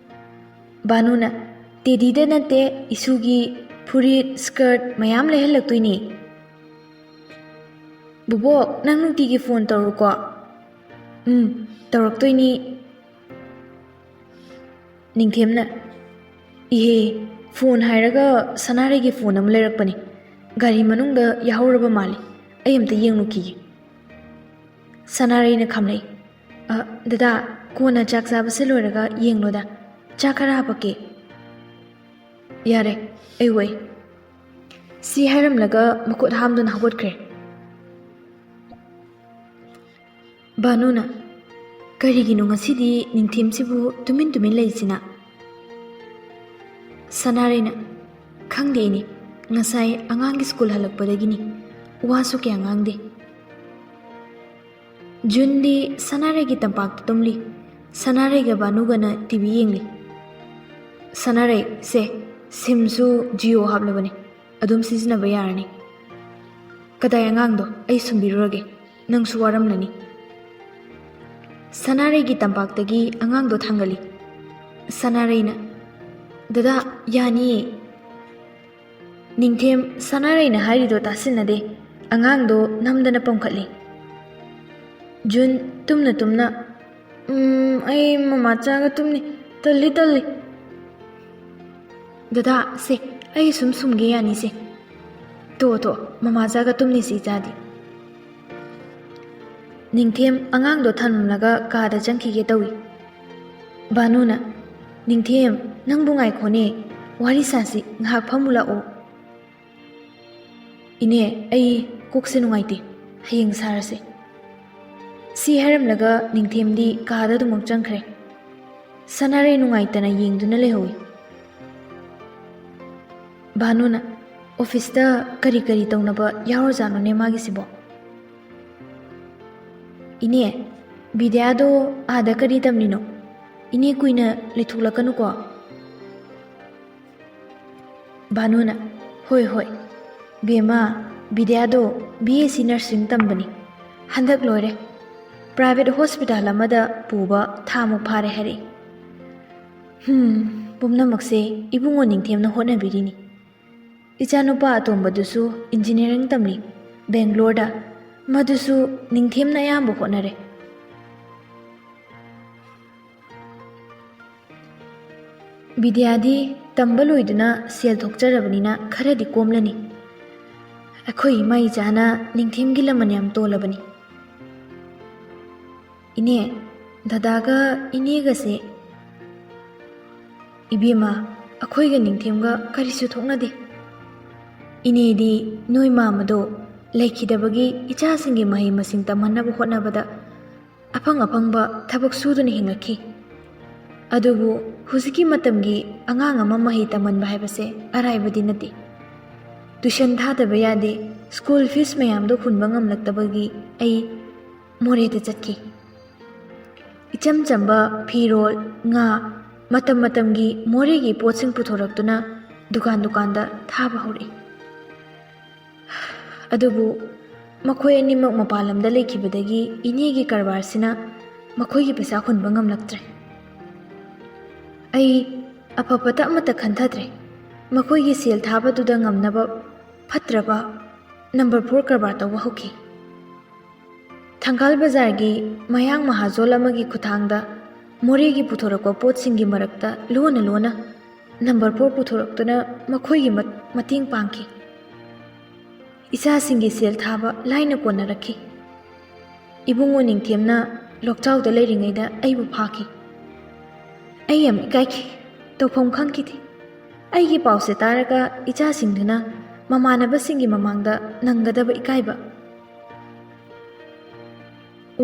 ꯚꯥꯅꯨꯅ, "ꯇꯦꯗꯤꯗ ꯅꯠꯇꯦ, ꯏꯁꯨꯒꯤ ꯐꯨꯔꯤꯠ, ꯁ꯭ꯀꯔꯠ ꯃꯌꯥꯝ ꯂꯩꯍꯜꯂꯛꯇꯣꯏꯅꯤ꯫" "ꯕꯨꯕꯣꯛ, ꯅꯪ ꯅꯨꯡꯇꯤꯒꯤ ꯐꯣꯟ ꯇꯧꯔꯨꯀꯣ꯫" "ꯎꯝ, ꯇꯧꯔꯛꯇꯣꯏꯅꯤ꯫" ꯅꯤꯡꯊꯦꯝꯅ, "ꯏꯍꯦ, ꯐꯣꯟ ꯍꯥꯏꯔꯒ ꯁꯅꯥꯔꯩꯒꯤ ꯐꯣꯟ ꯑꯃ ꯂꯩꯔꯛꯄꯅꯤ꯫ ꯒꯥꯔꯤ ꯃꯅꯨꯡꯗ ꯌꯥꯍꯧꯔꯕ ꯃꯥꯜꯂꯤ꯫ ꯑꯩ ꯑꯝꯇ ꯌꯦꯡꯂꯨꯈꯤꯒꯦ꯫" ꯁꯅꯥꯔꯩꯅ ꯈꯥꯝꯂꯛꯏ꯫ "ꯑ, ꯗꯗꯥ, ꯀꯣꯟꯅ ꯆꯥꯛ ꯆꯥꯕꯁꯦ ꯂꯣꯏꯔꯒ ꯌꯦꯡꯂꯣꯗ꯫ ꯆꯥꯛ ꯈꯔ ꯍꯥꯄꯛꯀꯦ꯫" "ꯌꯥꯔꯦ, ꯑꯩ ꯋꯥꯏ꯫" ꯁꯤ ꯍꯥꯏꯔꯝꯂꯒ ꯃꯈꯨꯠ ꯍꯥꯝꯗꯨꯅ ꯍꯧꯒꯠꯈ꯭ꯔꯦ꯫ ꯚꯥꯅꯨꯅ, "ꯀꯔꯤꯒꯤꯅꯣ ꯉꯁꯤꯗꯤ ꯅꯤꯡꯊꯦꯝꯁꯤꯕꯨ ꯇꯨꯃꯤꯟ ꯇꯨꯃꯤꯟ ꯂꯩꯁꯤꯅ?" ꯁꯅꯥꯔꯩꯅ, "ꯈꯪꯗꯦ ꯏꯅꯦ, ꯉꯁꯥꯏ ꯑꯉꯥꯡꯒꯤ ꯁ꯭ꯀꯨꯜ ꯍꯜꯂꯛꯄꯗꯒꯤꯅꯤ, ꯋꯥꯁꯨ ꯀꯌꯥ ꯉꯥꯡꯗꯦ꯫ ꯖꯨꯟꯗꯤ ꯁꯅꯥꯔꯩꯒꯤ ꯇꯝꯄꯥꯛꯇ ꯇꯨꯝꯂꯤ꯫ ꯁꯅꯥꯔꯩꯒ ꯕꯥꯅꯨꯒꯅ ꯇꯤ ꯚꯤ ꯌꯦꯡꯂꯤ꯫ "ꯁꯅꯥꯔꯩ, ꯁꯦ, ꯁꯤꯝꯁꯨ ꯖꯤꯑꯣ ꯍꯥꯞꯂꯕꯅꯤ, ꯑꯗꯨꯝ ꯁꯤꯖꯤꯟꯅꯕ ꯌꯥꯔꯅꯤ꯫ ꯀꯗꯥꯏ ꯑꯉꯥꯡꯗꯣ? ꯑꯩ ꯁꯨꯝꯕꯤꯔꯨꯔꯒꯦ, ꯅꯪꯁꯨ ꯋꯥꯔꯝꯂꯅꯤ꯫" ꯁꯅꯥꯔꯩꯒꯤ ꯇꯝꯄꯥꯛꯇꯒꯤ ꯑꯉꯥꯡꯗꯣ ꯊꯥꯡꯒꯠꯂꯤ꯫ ꯁꯅꯥꯔꯩꯅ, "ꯗꯗꯥ, ꯌꯥꯅꯤꯌꯦ꯫" ꯅꯤꯡꯊꯦꯝ ꯁꯅꯥꯔꯩꯅ ꯍꯥꯏꯔꯤꯗꯣ ꯇꯥꯁꯤꯟꯅꯗꯦ꯫ ꯑꯉꯥꯡꯗꯣ ꯅꯝꯗꯅ ꯄꯝꯈꯠꯂꯤ꯫ ꯖꯨꯟ ꯇꯨꯝꯅ ꯇꯨꯝꯅ, "ꯎꯝ, ꯑꯩ ꯃꯃꯥꯆꯥꯒ ꯇꯨꯝꯅꯤ꯫ ꯇꯜꯂꯤ, ꯇꯜꯂꯤ꯫" "ꯗꯗꯥ, ꯁꯦ, ꯑꯩ ꯁꯨꯝ ꯁꯨꯝꯒꯦ, ꯌꯥꯅꯤꯁꯦ꯫" "ꯇꯣ, ꯇꯣ, ꯃꯃꯥꯆꯥꯒ ꯇꯨꯝꯅꯤꯁꯤ ꯏꯆꯥꯗꯤ꯫" ꯅꯤꯡꯊꯦꯝ ꯑꯉꯥꯡꯗꯣ ꯊꯝꯂꯝꯂꯒ ꯀꯥꯗ ꯆꯪꯈꯤꯒꯦ ꯇꯧꯏ꯫ ꯕꯥꯅꯨꯅ, "ꯅꯤꯡꯊꯦꯝ, ꯅꯪꯕꯨ ꯉꯥꯏꯈꯣꯅꯦ, ꯋꯥꯔꯤ ꯁꯥꯁꯤ, ꯉꯥꯏꯍꯥꯛ ꯐꯝꯃꯨ ꯂꯥꯛꯑꯣ꯫" "ꯏꯅꯦ, ꯑꯩ ꯀꯣꯛꯁꯦ ꯅꯨꯡꯉꯥꯏꯇꯦ, ꯍꯌꯦꯡ ꯁꯥꯔꯁꯦ꯫" ꯁꯤ ꯍꯥꯏꯔꯝꯂꯒ ꯅꯤꯡꯊꯦꯝꯗꯤ ꯀꯥꯗ ꯑꯗꯨꯃꯛ ꯆꯪꯈ꯭ꯔꯦ꯫ ꯁꯅꯥꯔꯩ ꯅꯨꯡꯉꯥꯏꯇꯅ ꯌꯦꯡꯗꯨꯅ ꯂꯩꯍꯧꯏ꯫ ꯕꯥꯅꯨꯅ, "ꯑꯣꯐꯤꯁꯇ ꯀꯔꯤ ꯀꯔꯤ ꯇꯧꯅꯕ ꯌꯥꯎꯔꯖꯥꯠꯅꯣꯅꯦ ꯃꯥꯒꯤꯁꯤꯕꯣ?" "ꯏꯅꯦ, ꯕꯤꯗ꯭ꯌꯥꯗꯣ ꯑꯥꯗ ꯀꯔꯤ ꯇꯝꯂꯤꯅꯣ? ꯏꯅꯦ ꯀꯨꯏꯅ ꯂꯩꯊꯣꯛꯂꯛꯀꯅꯨꯀꯣ꯫" ꯕꯥꯅꯨꯅ, "ꯍꯣꯏ, ꯍꯣꯏ, ꯕꯦꯝꯃ, ꯕꯤꯗ꯭ꯌꯥꯗꯣ ꯕꯤ ꯑꯦꯁ ꯁꯤ ꯅꯔꯁꯤꯡ ꯇꯝꯕꯅꯤ꯫ ꯍꯟꯗꯛ ꯂꯣꯏꯔꯦ꯫ ꯄ꯭ꯔꯥꯏꯚꯦꯠ ꯍꯣꯁꯄꯤꯇꯥꯜ ꯑꯃꯗ ꯄꯨꯕ ꯊꯥꯃꯨꯛ ꯐꯥꯔꯦ ꯍꯥꯏꯔꯛꯏ꯫ ꯍꯨꯝ, ꯄꯨꯝꯅꯃꯛꯁꯦ ꯏꯕꯨꯡꯉꯣ ꯅꯤꯡꯊꯦꯝꯅ ꯍꯣꯠꯅꯕꯤꯔꯤꯅꯤ꯫ ꯏꯆꯥꯅꯨꯄꯥ ꯑꯇꯣꯝꯕꯗꯨꯁꯨ ꯏꯟꯖꯤꯅꯤꯌꯥꯔꯤꯡ ꯇꯝꯂꯤ ꯕꯦꯡꯒ꯭ꯂꯣꯔꯗ꯫ ꯃꯗꯨꯁꯨ ꯅꯤꯡꯊꯦꯝꯅ ꯑꯌꯥꯝꯕ ꯍꯣꯠꯅꯔꯦ꯫ ꯕꯤꯗ꯭ꯌꯥꯗꯤ ꯇꯝꯕ ꯂꯣꯏꯗꯨꯅ ꯁꯦꯜ ꯊꯣꯛꯆꯔꯕꯅꯤꯅ ꯈꯔꯗꯤ ꯀꯣꯝꯂꯅꯤ꯫ ꯑꯩꯈꯣꯏ ꯏꯃꯥ ꯏꯆꯥꯅ ꯅꯤꯡꯊꯦꯝꯒꯤ ꯂꯃꯟ ꯌꯥꯝ ꯇꯣꯜꯂꯕꯅꯤ꯫ ꯏꯅꯦ, ꯗꯗꯥꯒ ꯏꯅꯦꯒꯁꯦ꯫" "ꯏꯕꯦꯝꯃ, ꯑꯩꯈꯣꯏꯒ ꯅꯤꯡꯊꯦꯝꯒ ꯀꯔꯤꯁꯨ ꯊꯣꯛꯅꯗꯦ꯫ ꯏꯅꯦꯗꯤ ꯅꯣꯏ ꯃꯥꯃꯗꯣ ꯂꯩꯈꯤꯗꯕꯒꯤ ꯏꯆꯥꯁꯤꯡꯒꯤ ꯃꯍꯩ ꯃꯁꯤꯡ ꯇꯝꯍꯟꯅꯕ ꯍꯣꯠꯅꯕꯗ ꯑꯐꯪ ꯑꯐꯪꯕ ꯊꯕꯛ ꯁꯨꯗꯨꯅ ꯍꯤꯡꯂꯛꯈꯤ꯫ ꯑꯗꯨꯕꯨ ꯍꯧꯖꯤꯛꯀꯤ ꯃꯇꯝꯒꯤ ꯑꯉꯥꯡ ꯑꯃ ꯃꯍꯩ ꯇꯝꯍꯟꯕ ꯍꯥꯏꯕꯁꯦ ꯑꯔꯥꯏꯕꯗꯤ ꯅꯠꯇꯦ꯫ ꯇ꯭ꯌꯨꯁꯟ ꯊꯥꯗꯕ ꯌꯥꯗꯦ꯫ ꯁ꯭ꯀꯨꯜ ꯐꯤꯁ ꯃꯌꯥꯝꯗꯣ ꯍꯨꯟꯕ ꯉꯝꯂꯛꯇꯕꯒꯤ ꯑꯩ ꯃꯣꯔꯦꯗ ꯆꯠꯈꯤ꯫ ꯏꯆꯝ ꯆꯝꯕ ꯐꯤꯔꯣꯜ, ꯉꯥ, ꯃꯇꯝ ꯃꯇꯝꯒꯤ ꯃꯣꯔꯦꯒꯤ ꯄꯣꯠꯁꯤꯡ ꯄꯨꯊꯣꯔꯛꯇꯨꯅ ꯗꯨꯀꯥꯟ ꯗꯨꯀꯥꯟꯗ ꯊꯥꯕ ꯍꯧꯔꯛꯏ꯫ ꯑꯗꯨꯕꯨ ꯃꯈꯣꯏ ꯑꯅꯤꯃꯛ ꯃꯄꯥꯟ ꯂꯝꯗ ꯂꯩꯈꯤꯕꯗꯒꯤ ꯏꯅꯦꯒꯤ ꯀꯔꯕꯥꯔꯁꯤꯅ ꯃꯈꯣꯏꯒꯤ ꯄꯩꯁꯥ ꯍꯨꯟꯕ ꯉꯝꯂꯛꯇ꯭ꯔꯦ꯫ ꯑꯩ ꯑꯐ ꯐꯠꯇ ꯑꯃꯠꯇ ꯈꯟꯊꯗ꯭ꯔꯦ꯫ ꯃꯈꯣꯏꯒꯤ ꯁꯦꯜ ꯊꯥꯕꯗꯨꯗ ꯉꯝꯅꯕ ꯐꯠꯇ꯭ꯔꯕ ꯅꯝꯕꯔ ꯐꯣꯔ ꯀꯔꯕꯥꯔ ꯇꯧꯕ ꯍꯧꯈꯤ꯫ ꯊꯪꯒꯥꯜ ꯕꯖꯥꯔꯒꯤ ꯃꯌꯥꯡ ꯃꯍꯥꯖꯣꯟ ꯑꯃꯒꯤ ꯈꯨꯠꯊꯥꯡꯗ ꯃꯣꯔꯦꯒꯤ ꯄꯨꯊꯣꯔꯛꯄ ꯄꯣꯠꯁꯤꯡꯒꯤ ꯃꯔꯛꯇ ꯂꯣꯟꯅ ꯂꯣꯟꯅ ꯅꯝꯕꯔ ꯐꯣꯔ ꯄꯨꯊꯣꯔꯛꯇꯨꯅ ꯃꯈꯣꯏꯒꯤ ꯃꯠ-, ꯃꯇꯦꯡ ꯄꯥꯡꯈꯤ꯫ ꯏꯆꯥꯁꯤꯡꯒꯤ ꯁꯦꯜ ꯊꯥꯕ ꯂꯥꯏꯅ ꯀꯣꯟꯅꯔꯛꯈꯤ꯫ ꯏꯕꯨꯡꯉꯣ ꯅꯤꯡꯊꯦꯝꯅ ꯂꯣꯛꯆꯥꯎꯗ ꯂꯩꯔꯤꯉꯩꯗ ꯑꯩꯕꯨ ꯐꯥꯈꯤ꯫ ꯑꯩ ꯌꯥꯝ ꯏꯀꯥꯏꯈꯤ, ꯇꯧꯐꯝ ꯈꯪꯈꯤꯗꯦ꯫ ꯑꯩꯒꯤ ꯄꯥꯎꯁꯦ ꯇꯥꯔꯒ ꯏꯆꯥꯁꯤꯡꯗꯨꯅ ꯃꯃꯥꯟꯅꯕꯁꯤꯡꯒꯤ ꯃꯃꯥꯡꯗ ꯅꯪꯒꯗꯕ ꯏꯀꯥꯏꯕ꯫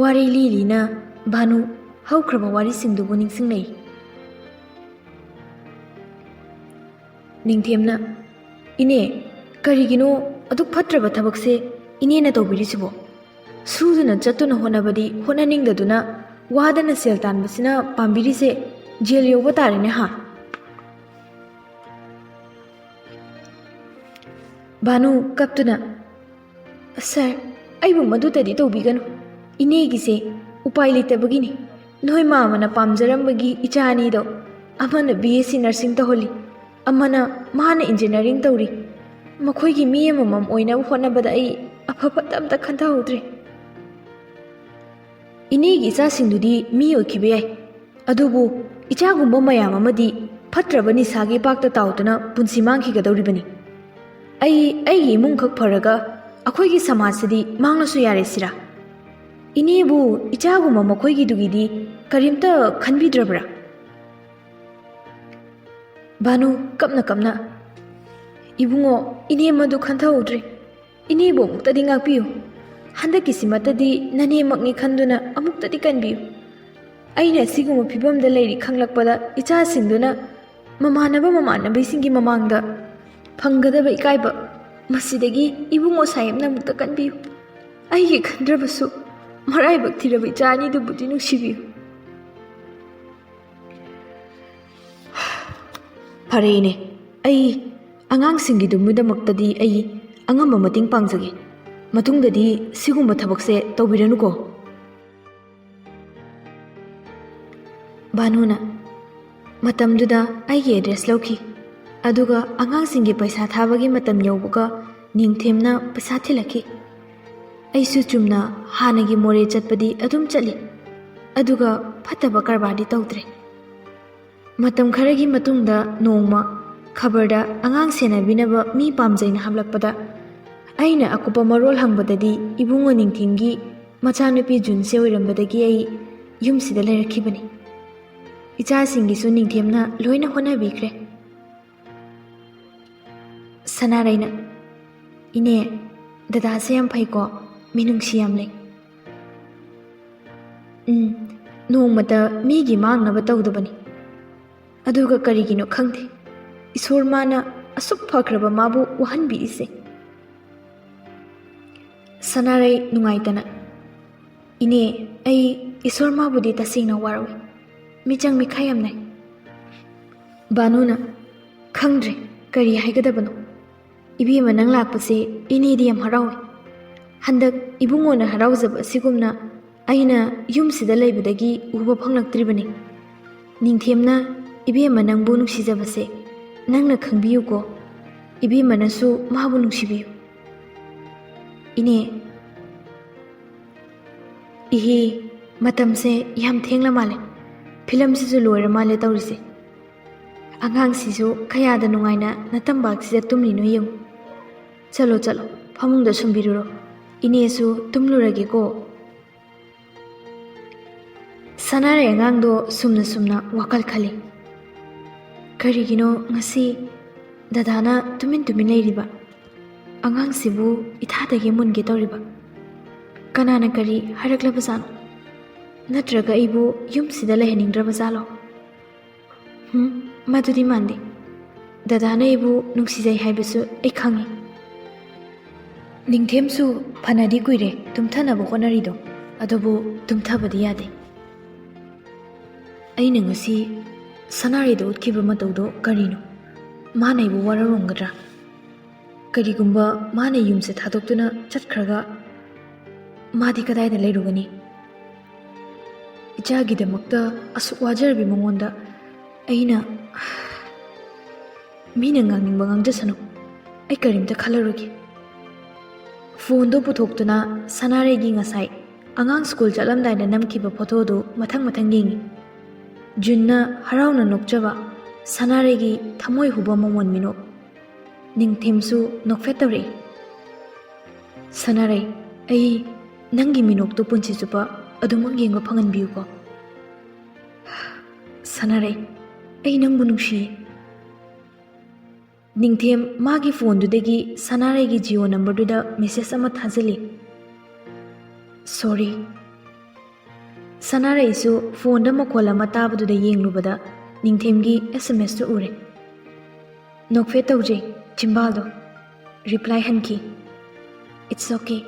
ꯋꯥꯔꯤ ꯂꯤ ꯂꯤꯅ ꯚꯥꯅꯨ ꯍꯧꯈ꯭ꯔꯕ ꯋꯥꯔꯤꯁꯤꯡꯗꯨꯕꯨ ꯅꯤꯡꯁꯤꯡꯂꯛꯏ꯫ ꯅꯤꯡꯊꯦꯝꯅ, "ꯏꯅꯦ, ꯀꯔꯤꯒꯤꯅꯣ ꯑꯗꯨꯛ ꯐꯠꯇ꯭ꯔꯕ ꯊꯕꯛꯁꯦ ꯏꯅꯦꯅ ꯇꯧꯕꯤꯔꯤꯁꯤꯕꯣ? ꯁꯨꯗꯨꯅ ꯆꯠꯇꯨꯅ ꯍꯣꯠꯅꯕꯗꯤ ꯍꯣꯠꯅꯅꯤꯡꯗꯗꯨꯅ ꯋꯥꯗꯅ ꯁꯦꯜ ꯇꯥꯟꯕꯁꯤꯅ ꯄꯥꯝꯕꯤꯔꯤꯁꯦ ꯖꯦꯜ ꯌꯧꯕ ꯇꯥꯔꯦꯅꯦ ꯍꯥ?" ꯚꯥꯅꯨ ꯀꯞꯇꯨꯅ, "ꯁꯥꯔ, ꯑꯩꯕꯨ ꯃꯗꯨꯇꯗꯤ ꯇꯧꯕꯤꯒꯅꯨ꯫ ꯏꯅꯦꯒꯤꯁꯦ ꯎꯄꯥꯏ ꯂꯩꯇꯕꯒꯤꯅꯤ꯫ ꯅꯣꯏ ꯃꯥꯃꯅ ꯄꯥꯝꯖꯔꯝꯕꯒꯤ ꯏꯆꯥ ꯑꯅꯤꯗꯣ, ꯑꯃꯅ ꯕꯤ ꯑꯦꯁ ꯁꯤ ꯅꯔꯁꯤꯡ ꯇꯧꯍꯜꯂꯤ, ꯑꯃꯅ ꯃꯥꯅ ꯏꯟꯖꯤꯅꯤꯌꯥꯔꯤꯡ ꯇꯧꯔꯤ꯫ ꯃꯈꯣꯏꯒꯤ ꯃꯤ ꯑꯃꯃꯝ ꯑꯣꯏꯅꯕ ꯍꯣꯠꯅꯕꯗ ꯑꯩ ꯑꯐ ꯐꯠꯇ ꯑꯝꯇ ꯈꯟꯊꯍꯧꯗ꯭ꯔꯦ꯫ ꯏꯅꯦꯒꯤ ꯏꯆꯥꯁꯤꯡꯗꯨꯗꯤ ꯃꯤ ꯑꯣꯏꯈꯤꯕ ꯌꯥꯏ, ꯑꯗꯨꯕꯨ ꯏꯆꯥꯒꯨꯝꯕ ꯃꯌꯥꯝ ꯑꯃꯗꯤ ꯐꯠꯇ꯭ꯔꯕ ꯅꯤꯁꯥꯒꯤ ꯏꯄꯥꯛꯇ ꯇꯥꯎꯗꯨꯅ ꯄꯨꯟꯁꯤ ꯃꯥꯡꯈꯤꯒꯗꯧꯔꯤꯕꯅꯤ꯫ ꯑꯩ ꯑꯩꯒꯤ ꯏꯃꯨꯡꯈꯛ ꯐꯔꯒ ꯑꯩꯈꯣꯏꯒꯤ ꯁꯃꯥꯖꯁꯤꯗꯤ ꯃꯥꯡꯂꯁꯨ ꯌꯥꯔꯦ ꯁꯤꯔꯥ? ꯏꯅꯦꯕꯨ ꯏꯆꯥꯒꯨꯝꯕ ꯃꯈꯣꯏꯒꯤꯗꯨꯒꯤꯗꯤ ꯀꯔꯤꯝꯇ ꯈꯟꯕꯤꯗ꯭ꯔꯕ꯭ꯔꯥ?" ꯚꯥꯅꯨ ꯀꯞꯅ ꯀꯞꯅ, "ꯏꯕꯨꯡꯉꯣ, ꯏꯅꯦ ꯃꯗꯨ ꯈꯟꯊꯍꯧꯗ꯭ꯔꯦ꯫ ꯏꯅꯦꯕꯨ ꯑꯃꯨꯛꯇꯗꯤ ꯉꯥꯛꯄꯤꯌꯨ꯫ ꯍꯟꯗꯛꯀꯤꯁꯤꯃꯠꯇꯗꯤ ꯅꯅꯦꯃꯛꯅꯤ ꯈꯟꯗꯨꯅ ꯑꯃꯨꯛꯇꯗꯤ ꯀꯟꯕꯤꯌꯨ꯫ ꯑꯩꯅ ꯑꯁꯤꯒꯨꯝꯕ ꯐꯤꯕꯝꯗ ꯂꯩꯔꯤ ꯈꯪꯂꯛꯄꯗ ꯏꯆꯥꯁꯤꯡꯗꯨꯅ ꯃꯃꯥꯟꯅꯕ ꯃꯃꯥꯟꯅꯕꯤꯁꯤꯡꯒꯤ ꯃꯃꯥꯡꯗ ꯐꯪꯒꯗꯕ ꯏꯀꯥꯏꯕ ꯃꯁꯤꯗꯒꯤ ꯏꯕꯨꯡꯉꯣ ꯁꯥꯍꯦꯕꯅ ꯑꯃꯨꯛꯇ ꯀꯟꯕꯤꯌꯨ꯫ ꯑꯩꯒꯤ ꯈꯟꯗ꯭ꯔꯕꯁꯨ ꯃꯔꯥꯏꯕꯛ ꯊꯤꯔꯕ ꯏꯆꯥ ꯑꯅꯤꯗꯨꯕꯨꯗꯤ ꯅꯨꯡꯁꯤꯕꯤꯌꯨ꯫ ꯐꯔꯦ ꯏꯅꯦ, ꯑꯩ ꯑꯉꯥꯡꯁꯤꯡꯒꯤꯗꯃꯛꯇꯗꯤ ꯑꯩ ꯑꯉꯝꯕ ꯃꯇꯦꯡ ꯄꯥꯡꯖꯒꯦ꯫ ꯃꯇꯨꯡꯗꯗꯤ ꯁꯤꯒꯨꯝꯕ ꯊꯕꯛꯁꯦ ꯇꯧꯕꯤꯔꯅꯨꯀꯣ꯫ ꯚꯥꯅꯨꯅ ꯃꯇꯝꯗꯨꯗ ꯑꯩꯒꯤ ꯑꯦꯗ꯭ꯔꯦꯁ ꯂꯧꯈꯤ꯫ ꯑꯗꯨꯒ ꯑꯉꯥꯡꯁꯤꯡꯒꯤ ꯄꯩꯁꯥ ꯊꯥꯕꯒꯤ ꯃꯇꯝ ꯌꯧꯕꯒ ꯅꯤꯡꯊꯦꯝꯅ ꯄꯩꯁꯥ ꯊꯤꯜꯂꯛꯈꯤ꯫ ꯑꯩꯁꯨ ꯆꯨꯝꯅ ꯍꯥꯟꯅꯒꯤ ꯃꯣꯔꯦ ꯆꯠꯄꯗꯤ ꯑꯗꯨꯝ ꯆꯠꯂꯤ, ꯑꯗꯨꯒ ꯐꯠꯇꯕ ꯀꯔꯕꯥꯔꯗꯤ ꯇꯧꯗ꯭ꯔꯦ꯫ ꯃꯇꯝ ꯈꯔꯒꯤ ꯃꯇꯨꯡꯗ ꯅꯣꯡꯃ ꯈꯕꯔꯗ ꯑꯉꯥꯡ ꯁꯦꯟꯅꯕꯤꯅꯕ ꯃꯤ ꯄꯥꯝꯖꯩꯅ ꯍꯥꯞꯂꯛꯄꯗ, ꯑꯩꯅ ꯑꯀꯨꯞꯄ ꯃꯔꯣꯜ ꯍꯪꯕꯗꯗꯤ ꯏꯕꯨꯡꯉꯣ ꯅꯤꯡꯊꯦꯝꯒꯤ ꯃꯆꯥꯅꯨꯄꯤ ꯖꯨꯟꯁꯦ ꯑꯣꯏꯔꯝꯕꯗꯒꯤ ꯑꯩ ꯌꯨꯝꯁꯤꯗ ꯂꯩꯔꯛꯈꯤꯕꯅꯤ꯫ ꯏꯆꯥꯁꯤꯡꯒꯤꯁꯨ ꯅꯤꯡꯊꯦꯝꯅ ꯂꯣꯏꯅ ꯍꯣꯠꯅꯕꯤꯈ꯭ꯔꯦ꯫ ꯁꯅꯥꯔꯩꯅ, "ꯏꯅꯦ, ꯗꯗꯥꯁꯦ ꯌꯥꯝ ꯐꯩꯀꯣ, ꯃꯤꯅꯨꯡꯁꯤ ꯌꯥꯝ ꯂꯩ꯫ ꯎꯝ, ꯅꯣꯡꯃꯇ ꯃꯤꯒꯤ ꯃꯥꯡꯅꯕ ꯇꯧꯗꯕꯅꯤ꯫ ꯑꯗꯨꯒ ꯀꯔꯤꯒꯤꯅꯣ ꯈꯪꯗꯦ, ꯏꯁꯣꯔ ꯃꯥꯅ ꯑꯁꯨꯛ ꯐꯈ꯭ꯔꯕ ꯃꯥꯕꯨ ꯋꯥꯍꯟꯕꯤꯔꯤꯁꯦ꯫" ꯁꯅꯥꯔꯩ ꯅꯨꯡꯉꯥꯏꯇꯅ, "ꯏꯅꯦ, ꯑꯩ ꯏꯁꯣꯔ ꯃꯥꯕꯨꯗꯤ ꯇꯁꯦꯡꯅ ꯋꯥꯔꯧꯏ꯫ ꯃꯤꯆꯪ ꯃꯤꯈꯥꯏ ꯌꯥꯝ ꯅꯥꯏ꯫" ꯕꯥꯅꯨꯅ, "ꯈꯪꯗ꯭ꯔꯦ, ꯀꯔꯤ ꯍꯥꯏꯒꯗꯕꯅꯣ꯫ ꯏꯕꯦꯝꯃ ꯅꯪ ꯂꯥꯛꯄꯁꯦ ꯏꯅꯦꯗꯤ ꯌꯥꯝ ꯍꯔꯥꯎꯏ꯫ ꯍꯟꯗꯛ ꯏꯕꯨꯡꯉꯣꯅ ꯍꯔꯥꯎꯖꯕ ꯑꯁꯤꯒꯨꯝꯅ ꯑꯩꯅ ꯌꯨꯝꯁꯤꯗ ꯂꯩꯕꯗꯒꯤ ꯎꯕ ꯐꯪꯂꯛꯇ꯭ꯔꯤꯕꯅꯤ꯫ ꯅꯤꯡꯊꯦꯝꯅ ꯏꯕꯦꯝꯃ ꯅꯪꯕꯨ ꯅꯨꯡꯁꯤꯖꯕꯁꯦ ꯅꯪꯅ ꯈꯪꯕꯤꯌꯨꯀꯣ꯫ ꯏꯕꯦꯝꯃꯅꯁꯨ ꯃꯥꯕꯨ ꯅꯨꯡꯁꯤꯕꯤꯌꯨ꯫" "ꯏꯅꯦ, ꯏꯍꯤ, ꯃꯇꯝꯁꯦ ꯌꯥꯝ ꯊꯦꯡꯂ ꯃꯥꯜꯂꯦ꯫ ꯐꯤꯂꯝꯁꯤꯁꯨ ꯂꯣꯏꯔ ꯃꯥꯜꯂꯦ ꯇꯧꯔꯤꯁꯦ꯫ ꯑꯉꯥꯡꯁꯤꯁꯨ ꯀꯌꯥꯗ ꯅꯨꯡꯉꯥꯏꯅ ꯅꯇꯝꯕꯥꯛꯁꯤꯗ ꯇꯨꯝꯂꯤꯅꯣ ꯌꯦꯡꯉꯨ꯫ ꯆꯠꯂꯣ, ꯆꯠꯂꯣ, ꯐꯃꯨꯡꯗ ꯁꯨꯝꯕꯤꯔꯨꯔꯣ꯫ ꯏꯅꯦꯁꯨ ꯇꯨꯝꯂꯨꯔꯒꯦꯀꯣ꯫" ꯁꯅꯥꯔꯩ ꯑꯉꯥꯡꯗꯣ ꯁꯨꯝꯅ ꯁꯨꯝꯅ ꯋꯥꯈꯜ ꯈꯜꯂꯤ꯫ "ꯀꯔꯤꯒꯤꯅꯣ ꯉꯁꯤ ꯗꯗꯥꯅ ꯇꯨꯃꯤꯟ ꯇꯨꯃꯤꯟ ꯂꯩꯔꯤꯕ? ꯑꯉꯥꯡꯁꯤꯕꯨ ꯏꯊꯥꯗꯒꯤ ꯃꯨꯟꯒꯦ ꯇꯧꯔꯤꯕ? ꯀꯅꯥꯅ ꯀꯔꯤ ꯍꯥꯏꯔꯛꯂꯕꯖꯥꯠꯅꯣ? ꯅꯠꯇ꯭ꯔꯒ ꯑꯩꯕꯨ ꯌꯨꯝꯁꯤꯗ ꯂꯩꯍꯟꯅꯤꯡꯗ꯭ꯔꯕꯖꯥꯠꯂꯣ? ꯍꯨꯝ, ꯃꯗꯨꯗꯤ ꯃꯥꯟꯗꯦ꯫ ꯗꯗꯥꯅ ꯑꯩꯕꯨ ꯅꯨꯡꯁꯤꯖꯩ ꯍꯥꯏꯕꯁꯨ ꯑꯩ ꯈꯪꯏ꯫ ꯅꯤꯡꯊꯦꯝꯁꯨ ꯐꯅꯗꯤ ꯀꯨꯏꯔꯦ ꯇꯨꯝꯊꯅꯕ ꯍꯣꯠꯅꯔꯤꯗꯣ, ꯑꯗꯨꯕꯨ ꯇꯨꯝꯊꯕꯗꯤ ꯌꯥꯗꯦ꯫ ꯑꯩꯅ ꯉꯁꯤ ꯁꯅꯥꯔꯩꯗ ꯎꯠꯈꯤꯕ ꯃꯇꯧꯗꯣ ꯀꯔꯤꯅꯣ? ꯃꯥꯅ ꯑꯩꯕꯨ ꯋꯥꯔꯧꯔꯝꯒꯗ꯭ꯔꯥ? ꯀꯔꯤꯒꯨꯝꯕ ꯃꯥꯅ ꯌꯨꯝꯁꯦ ꯊꯥꯗꯣꯛꯇꯨꯅ ꯆꯠꯈ꯭ꯔꯒ, ꯃꯥꯗꯤ ꯀꯗꯥꯏꯗ ꯂꯩꯔꯨꯒꯅꯤ? ꯏꯆꯥꯒꯤꯗꯃꯛꯇ ꯑꯁꯨꯛ ꯋꯥꯖꯔꯕꯤ ꯃꯉꯣꯟꯗ ꯑꯩꯅ, ꯃꯤꯅ ꯉꯥꯡꯅꯤꯡꯕ ꯉꯥꯡꯖꯁꯅꯨ, ꯑꯩ ꯀꯔꯤꯝꯇ ꯈꯜꯂꯔꯣꯏꯒꯦ꯫ ꯐꯣꯟꯗꯣ ꯄꯨꯊꯣꯛꯇꯨꯅ ꯁꯅꯥꯔꯩꯒꯤ ꯉꯁꯥꯏ ꯑꯉꯥꯡ ꯁ꯭ꯀꯨꯜ ꯆꯠꯂꯝꯗꯥꯏꯗ ꯅꯝꯈꯤꯕ ꯐꯣꯇꯣꯗꯨ ꯃꯊꯪ ꯃꯊꯪ ꯌꯦꯡꯉꯤ꯫ ꯖꯨꯟꯅ ꯍꯔꯥꯎꯅ ꯅꯣꯛꯆꯕ ꯁꯅꯥꯔꯩꯒꯤ ꯊꯃꯣꯏ ꯍꯨꯕ ꯃꯃꯣꯟ ꯃꯤꯅꯣꯛ꯫ ꯅꯤꯡꯊꯦꯝꯁꯨ ꯅꯣꯛꯐꯦꯠ ꯇꯧꯔꯛꯏ꯫ "ꯁꯅꯥꯔꯩ, ꯑꯩ ꯅꯪꯒꯤ ꯃꯤꯅꯣꯛꯇꯨ ꯄꯨꯟꯁꯤ ꯆꯨꯞꯄ ꯑꯗꯨꯃꯛ ꯌꯦꯡꯕ ꯐꯪꯍꯟꯕꯤꯌꯨꯀꯣ꯫ ꯁꯅꯥꯔꯩ, ꯑꯩ ꯅꯪꯕꯨ ꯅꯨꯡꯁꯤꯌꯦ꯫" ꯅꯤꯡꯊꯦꯝ ꯃꯥꯒꯤ ꯐꯣꯟꯗꯨꯗꯒꯤ ꯁꯅꯥꯔꯩꯒꯤ ꯖꯤꯑꯣ ꯅꯝꯕꯔꯗꯨꯗ ꯃꯦꯁꯦꯖ ꯑꯃ ꯊꯥꯖꯤꯜꯂꯤ꯫ "ꯁꯣꯔꯤ꯫" ꯁꯅꯥꯔꯩꯁꯨ ꯐꯣꯟꯗ ꯃꯈꯣꯜ ꯑꯃ ꯇꯥꯕꯗꯨꯗ ꯌꯦꯡꯂꯨꯕꯗ ꯅꯤꯡꯊꯦꯝꯒꯤ ꯑꯦꯁ ꯑꯦꯝ ꯑꯦꯁꯇꯨ ꯎꯔꯦ꯫ ꯅꯣꯛꯐꯦꯠ ꯇꯧꯖꯩ ꯆꯤꯝꯕꯥꯜꯗꯣ꯫ Reply ꯍꯟꯈꯤ, "It's okay,